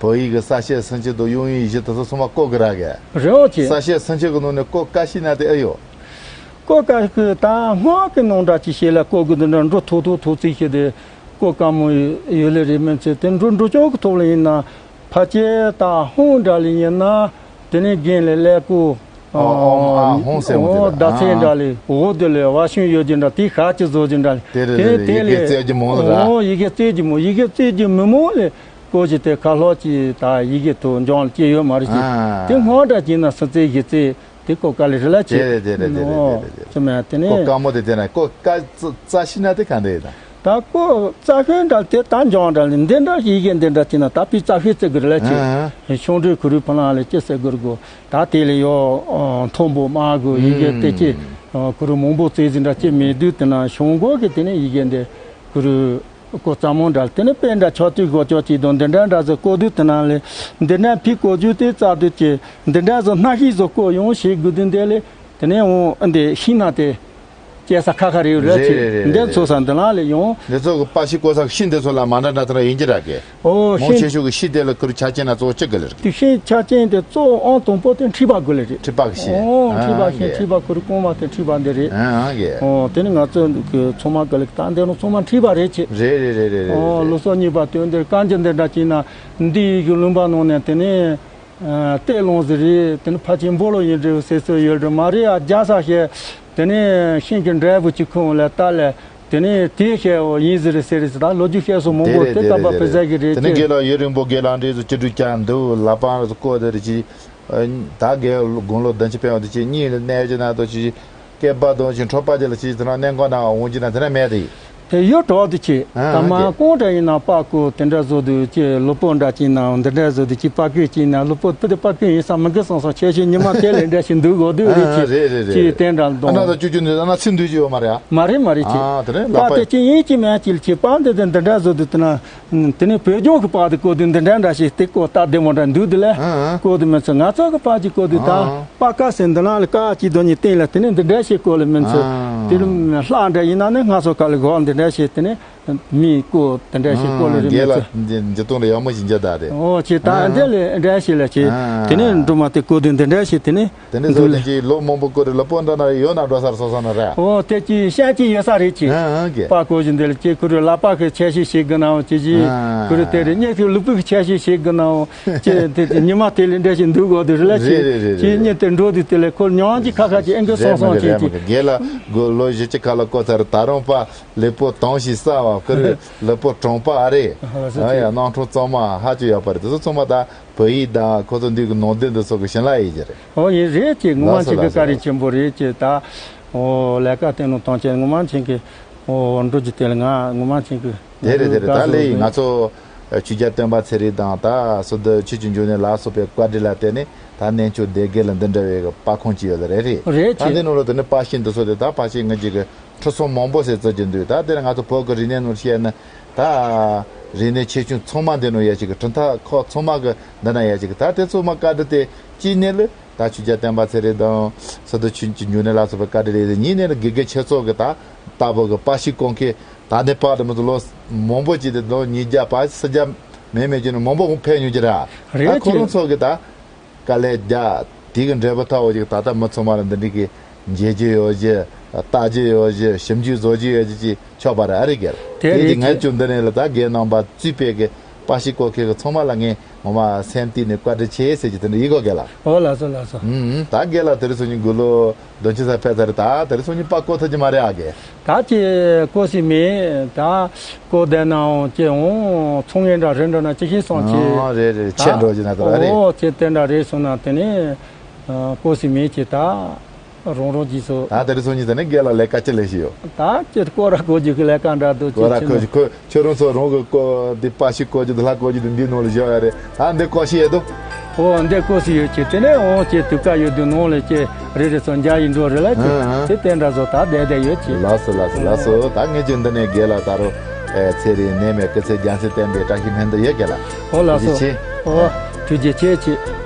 བོད་ཡིག་གི་གསལ་བཤད་སུམ་ཅུ་དང་དབྱངས་ཡིག་བཞི་དེ་ཚོ་ཚང་མ་བཀོད་གི་ར་གི། རེད་བ་ཆེ། གསལ་བཤད་སུམ་ཅུ་གི་ནང་ནས་བཀོད་དཀའ་ཤི་ན་དེ་ཨེ་ཡོད། བཀོད་དཀའ་གི་ད་སྔོན་གི་ནང་འདྲ་ཅིག་བཤད་ལ་བཀོད་གི་འདི་འདྲ་འགྲོ་ཐུག་ཐུག་ཐུག་ཚིག་ཤི་དེ་བཀོད་དཀའ་མོ་ཡོད་ལེ་རེད། མིན་ཚེ་དེ་འགྲོ་འགྲོ་ཆོག་གི་ཐོག་ལ་ཡིན་ན། ཕལ་ཆེར་ད་ཧོང་འདྲ་ལི་ཡིན་ན། དེ་ནས་རྒན་ལས་ཀླད་ཀོར། ཨོ་ཨོ་ཨ་ཧོང་ཟེར་འོང་དེ་ཨོ་ལ་ཟླ་ཚེས་ཨ་འདྲ་ལི་འོ་དེ་ལས་བ་ཤུན་ཡོད་ཀྱི་འདྲ་དེ་ཤ་ཅི་བཟོ་ཀྱི་འདྲ་ལི། དེ་རེད་དེ་རེད་རེད། དེ་ཡི་གེ་ལས་བཙལ་གྱི་མོ་ལ་ར། ཨོ་ཡི་གེ་བཙལ་གྱི་མོ་ཡི་གེ་བཙལ་གྱི་མི་མོ་ལས་ཀོ་ཅི་དེ་ཁ་ལྷོ་ཅི་ད་ཡི་གེ་ཐོ་འཇོང་ལ་ཅི་ཡོད་མ་རེད་ཅི། ཨ་དེ་སྔོན་འདྲ་ཅི་ན་སུ་བཙལ་ཡི་བཙལ། དེ་ཀོ་ཀ་ལི་རི་ལ་ཆེ། དེ་རེད་དེ་རེད་དེ་རེད་དེ་རེད་དེ་རེད། ཅི་མེད་དེ་ནས་ཀོ་དཀའ་མོ་དེ་དེ་ན་ཀོ་དཀའ་རྩ་ཤི་ན་དེ་ག་འདྲ་ཡིན་ན། ད་ཀོ་རྩ་ཤོད་འདྲ་དེ་ད་འཇོང་འདྲ་ལི་འདི་འདྲ་ཡི་གེ་འདི་འདྲ་ཅི་ན་ད་པི་རྩ་ཤོད་རྩི་དགོས་རེད་ལ་ཆེ། ཨ་ཧ། ཤོང་འདྲི་ཁུ་རུ་ཕ་ལང་ལ་ཅི་ཟེར་དགོས་གོ། ད་དེ་ལས་ཡོ་མཐོན་པོ་དམའ་གོ་ཡི་གེ་དེ་ཅི་ཁུ་རུ་མང་པོ་རྩི་ཟིན་འདྲ་ཅི་མེད་དུས་དེ་ན་ཤོང་གོ་གི་དེ་ནས་ཡི་གེ་འདི་ཁུ་རུ། ཀོ་རྩ་མོ་འདྲ་དེ་ནི་དཔེ་འདྲ་ཆོག་དུས་གོ་ཆོག་ཅིག་དང་འདི་འདྲ་འདྲ་ཟེར་ཀོ་དུས་དེ་ན་ལས་འདི་འདྲ་ཕི་ཀོ་རྒྱུ་དེ་རྩ་དུས་ཀྱི་འདི་འདྲ་ཟེར་སྣ་ཤིག་ཟེར་ཀོ་ཡོང་ཞིག་དགོས་དུས་འདི་ལས་དེ་ནས་འོང་འདི་ཤིང་ན་དེ་སྐྱེ་ས་ཁ་ཁ་རེད་རེད་རེད་ཅིག་རེད་རེད་འདི་རེད། ཚོ་ས་འདི་ལ་ལས་ཡོང་། འདི་ཚོ་གི་པ་ཤི་ཀོ་ས་གི་ཤིང་འདི་ཚོ་ལ་མ་འདྲ་འདྲ་དེ་འདྲ་ཡིན་གྱི་ར་གི། ཨོ་མང་ཤིང་ཆེ་ཤོས་ཀྱི་ཤིང་དེ་ལ་ཁུར་ཆ་ཅན་ན་གཙོ་བོ་གཅིག་གི་ལེར། དེ་ཤིང་ཆ་ཅན་དེ་གཙོ་བོ་ཨང་དང་པོ་དེ་མཁྲིས་པ་དགོས་ལེ་རེད། མཁྲིས་པ་གི་ཤིང་ཨོ་མཁྲིས་པ་ཤིང་མཁྲིས་པ་ཁུར་གོང་མ་དེ་མཁྲིས་པ་འདི་རེད། ཨང་གི། ཨོ་དེ་ནི་ང་ཚོ་གི་ཚང་མ་གི་ལེགས་ད་འདི་ནི་ཚང་མ་མཁྲིས་པ་རེད་ཆེ། རེད་རེད་རེད་རེད་རེད། ཨོ་ལོ་སོ་གཉིས་པ་དོན་འདིར་བཀའ་འགྱུར་འདི་འདྲ་ཅིག་ན་འདི་ཡི་གི་ལུང་པ་ནང་ནས་དེ་ནི་ཏེ་ལོང་ཟི་རེད། དེ་ནི་ཕ་ཆེན་འབོ་ལོ་ཡིན་འདྲ་ཟེར་སྲོལ་ཡོད་རེད་མ་རེད་ཨ་རྒྱ་ས་ཤེ། དེ་ནི་ཤིང་གི་འབྲས་བུ་གཅིག་ཁོང་ལ་ལྟ་ལས། དེ་ནས་དེའི་ཤེས་བོ་ཡིན་ཟེར་ཟེར་ཟེར་ད་ལོ་རྒྱུས་བཤད་སོ་མང་པོ་དེ་ལྟ་བ་དེ་ཟ་གི་རེད་དེ་ནས་ཅེས། དགེ་ལགས་ཡུན་རིང་པོ་དགེ་ལགས་འདྲེས་སུ་ཅི་འདྲུད་ཀྱང་འདུག་ལ་པང་རུ་བསྐོར་དེ་རེད་ཅི། ད་དགེ་དགུང་ལོ་བདུན་ཅུ་ཕེབས་པ་དེ་ཅི་གཉིས་ལ་གནས་ཀྱི་ན་དོ་ཅི། སྐེད་པ་དོ་ཅི་འཕྲོག་པ་ཅི་ལ་ཅི་དེ་ན་གནས་མགོ་ན་འོང་ཅི་ན་དེ་ན་མེད་དེ། དེ་ཡོད་གྲོགས་དེ་ཅི། ཨ་ད་མ་ཀྱེ། གང་འདྲ་ཡིན་ན་པ་ཀོ་དེ་འདྲ་བཟོ་དུས་ཅི་ལོ་པོ་འདྲ་ཅི་ན་འདི་འདྲ་བཟོ་དུས་ཅི་པ་ཀོ་ཅི་ན་ལོ་པོ་དེ་དེ་པ་ཀོ་ཡིན་ས་མི་དགེ་སོང་སོང་ཆེ་ཤོས་ཉི་མ་དེ་ལས་འདྲ་ཞིག་འདུག་གོ་དུས་རེད་ཅི། ཨ་རེད་རེད་རེད། ཅི་དེ་འདྲ་ཨ་ན་ད་གདོང་། ཅུ་ཅུ་འདི་ཨ་ན་ཚིག་འདུས་ཅི་ཡོད་མ་རེད་ཨ། མ་རེད་མ་རེད་ཅི། ཨ་དེ་རེད་ལ་པ་པ་དེ་ཅི་ཡིན་ཅི་མེད་ཅི་ལ་ཅི་པ་འདི་དེ་འདི་འདྲ་བཟོ་དུས་དེ་ན། དེ་ནས་བོད་ལྗོངས་ཀྱི་པ་དེ་བཀོད་དུས་འདི་འདྲ་འདྲ་ཞིག་དེ་བཀོད་སྟབས་བདེ་མོ་འདྲ་འདུག་དེ་ལས། ཨ་ཨ། བཀོད་དུས་མི་ཚོ་ང་ཚོ་གི་པ་ཅི་བཀོད་དུས་ད། ཨ་ཨ། པ་ཀ་སེ་འདི་ལ་ལ་ཀ་ཅི་དོ་ཉི་སྟེང་ལ་དེ་ནས་འདི་འདྲ་ཞིག་བཀོད་ལ་མི་ཚོ། ཨ་ཨ། དེ་ལ་ལྷག་འདྲ་ཡིན་ན་ནི་ང་ཚོ་ག་ལ་གོ་འདི་འདྲ་ཞིག་དེ་ནས་མི་བཀོད་དེ་འདྲ་ཞིག་བཀོད་ལ་རི་མི་ཚོ། རྒན་ལགས་འདི་གཏོང་ལ་ཡག་མོ་ཞིག་འཇལ་ད་རེད། ཨོ་ཅི་ད་ཨ་འདི་ལས་འདྲ་ཞིག་ལ་ཅི། ཨ་ཨ། དེ་ནས་འབྲུ་མ་དེ་བཀོད་དུས་འདི་འདྲ་ཞིག་དེ་ནས། དེ་འདྲ་སོགས་འདུག་ལ། ཀྱི་ལོ་མང་པོ་བཀོད་རེ་ལོ་པོ་འདྲ་ན་ཡོད་ན་འགྲོ་སར་སོ་སོ་ན་རེད། ཨོ་དེ་ཅི་ཤ་ཅི་ཡོད་ས་རེད་ཅི། ཨ་ཨ་གི། པ་ཀོ་ཞིག་འདི་ལ་ཅི་ཁུ་རུ་ལ་པ་ཁི་ཆ་ཤི་ཞིག་གི་ནའོ་ཅི་ཅི། ཨ་ཁུ་རུ་དེ་རེད་ཉེ་ཁི་ལུ་པུ་ཁི་ཆ་ཤི་ཞིག་གི་ནའོ། ཅི་དེ་ཅི་ཉི་མ་དེ་ལས་འདྲ་ཞིག་འདུག་གོ་དེ་རེད་ལ་ཅི། རེད་རེད་རེད་ཅི་རེད། ཉེ་དེ་འགྲོ་དུས་དེ་ལས་ཁོ་ཉོན་ཅི་ཁ་ཁ་ཅི་ཨེ་འགི་སོང་སོང་ཅི་ཅི། རྒན་ལགས་དགུང་ལོ་བཞི་བཅུ་ཁ་ལ་བསྐོ་ཚར་ད་རུང་པ་ལེ་པོ་དོང་ཞིག་ས་བ་ཁུ་རུ་ལེ་པོ་གྲོང་པ་ཨ་རེད། ཨ་ཡ་སྣང་ཁྲུང་གཙང་མ་ཧ་ཅི་ཡོད་པ་རེད་དེ་ཚོ་ཚང་མ་ད་བོད་ཡིག་དང་ཁོ་ཚོ་འདུས་ཀྱི་ནང་དོན་འདི་ཚོ་གི་ཞིང་ལ་ཡིན་གྱི་རེད། ཨོ་ཡིན་རེད་ཅེས་ངོ་མ་ལགས་སོ་མཁྱེན་གི། ལགས་སོ་བཀའ་དྲིན་ཆེན་པོ་རེད་ཅེས་ད། ཨོ་ལས་ཀ་བསྟན་ནོ་དང་བཅས་ངོ་མ་མཁྱེན་གི། ཨོ་འགྲོ་རྒྱུ་དེ་ལ་ང་ངོ་མ་མཁྱེན་གི། དེ་རེད་དེ་རེད། ད་ལས་ཡིན་ང་ཚོ་ཆོས་རྒྱལ་བསྟན་པ་ཚེ་རིང་དང་ད་སོ་ད་ཆོས་ཀྱི་འབྱུང་གནས་ལ་སོགས་པའི་བཀའ་དྲིན་ལ་བརྟེན་ནས་ད་གནས་མཆོག་སྡེ་དགེ་ལ་འདི་འདྲ་བའི་པར་ཁང་ཅིག་ཡོད་ལ་རེད་རེད། རེད་ད་ཅེས། འདི་ནང་ལ་དེ་ནི་པར་ཤིང་འདི་ཚོ་དེ་ད་ཕལ་ཆེར་ང་ཅིག་གི་ཁྲི་སྲོང་མང་པོ་ཟེར་བརྩི་གི་འདུག་ད་དེར་ང་ཚོ་བོད་ཀྱི་རིག་གནས་ནང་བཤད་ན་ད་རིག་གནས་ཆེ་ཆུང་ཚང་མ་འདི་ནང་ཡོད་ཅིག་གི་གྲུབ་མཐའ་ཁག་ཚང་མ་གི་འདི་ན་ཡོད་ཅིག་གི་ད་དེ་ཚང་མ་བཀའ་དྲིན་དེ་གཅིག་ནས་ལ། ད་ཆོས་རྒྱལ་བསྟན་པ་ཚེ་རིང་དང་སི་ཏུ་ཆོས་ཀྱི་འབྱུང་གནས་ལ་སོགས་པའི་བཀའ་དྲིན་ལས་ཉིན་ནས་ལ་དགེ་རྒན་ཆོས་ཚོགས་ཀྱི་ད་ལྟ་བུ་གི་པར་ཤིང་བརྐོ་མཁན་ད་ནས་བར་དུ་མི་ཚོ་ལོ་མང་པོ་ཅིག་དེ་ལོ་ཉིས་བརྒྱ་པ་སུམ་བརྒྱ་མེད་མེད་ཀྱི་ནི་མང་པོ་ཕེབས་མྱོང་གི་ར། རེད་ད་ཁོ་ཅེས། རང་ཚོ་གི་ད་དཀའ་ལས་རྒྱག་དེ་གི་འབྲས་བུ་ཐོབ་པ་ཅིག་ད་ལྟ་མི་ཚང་མ་ལ་འདི་འདྲ་གི་མཇལ་རྒྱུ་ཡོད་ཅི། ལྟ་རྒྱུ་ཡོད་ཅི། ཞིབ་འཇུག་བཟོ་རྒྱུ་ཡོད་ཅི་ཅིག་ཆོག་པ་རེད་ཨ་རེ་རྒན། དེ་དེ་རེད་ངས་ཅེས། ཅུང་འདི་ནས་ལ་ད་རྒན་རྣམ་པ་གཙོས་པའི་གི་པར་ཤིང་བརྐོ་མཁན་གི་ཚང་མ་ལ་ངས་ངོ་མ་སེམས་གཏིང་ནས་བཀའ་དྲིན་ཆེ་ཟེར་གྱི་དེ་འདྲ་ཡིན་གོ་རྒན་ལགས། ཨོ་ལགས་སོ་ལགས་སོ། ཨུམ་ཨུམ་ད་རྒན་ལགས་དེ་རིང་སང་ཉིན་དགུང་ལོ་བདུན་ཅུ་ཙམ་ཕེབས་ཚར་རེད་ད་དེ་རིང་སང་ཉིན་པར་བརྐོ་ཐུབ་ཀྱི་མ་རེད་ཨ་རྒན། ད་ཅི་བརྐོ་སྲིད་མེད་ད་བརྐོ་བསྡད་ནའང་ཅི་འོང་ཚོང་ངན་འདྲ་རེད་འགྲོ་ན་ཅི་ཤེས་སོང་ཅི། ཨོ་རེད་རེད་ད་ཆད་འགྲོ་གི་ན་ད་རེད། ཨོ་ཅི་དེ་འདྲ་རེད་སོང་ན་དེ་ནས་བརྐོ་སྲིད་མེད་ཅི་ད། རང་རང་གིས་སོ། ད་དེ་རིང་སང་ཉིན་དེ་ནས་རྒན་ལགས་ལས་ཀ་ཅི་ལས་ཤི་ཡོད། ད་ཅི་སྐོར་ར་བརྐོ་རྒྱུ་གི་ལས་ཀ་འདྲ་འདུག་སྐོར་ར་ཅི་བརྐོ་རྒྱུ་ཁོ་ཁྱོད་རང་ཚོ་རང་གི་སྐོར་འདི་པར་ཤིང་བརྐོ་རྒྱུ་འདི་ལྷ་བརྐོ་རྒྱུ་འདི་འདི་ནང་ལ་བཞག་ཡ་རེད་ད་འདི་བརྐོ་ཤི་ཡས་འདུག་ཨོ་འདི་བརྐོ་སྲིད་ཡོད་ཅི་དེ་ནས་འོང་ཅི་དུས་ཀ་ཡོད་དུས་ནང་ལས་ཅི་རེ་རེ་ཚོ་འཇའ་ཡི་འགྲོ་རེ་ལ་ཅི་ཨ་ཨ་དེ་བསྟན་འདྲ་བཟོ་ད་བསྡད་བསྡད་ཡོད་ཅི། ལགས་སོ་ལགས་སོ་ལགས་སོ་ད་ངས་ཀྱི་འདི་ནས་རྒན་ལགས་ད་རུང་ཚེ་རིང་ནད་མེད་སྐུ་ཚེ་རྒྱལ་མཚན་བརྟན་པའི་བཀྲ་ཤིས་སྨོན་འདུན་ཡོད་རྒན་ལགས། ཨོ་ལགས་སོ། ཐུགས་རྗེ་ཆེ། ཨོ་ཐུགས་རྗེ་ཆེ་ཅི།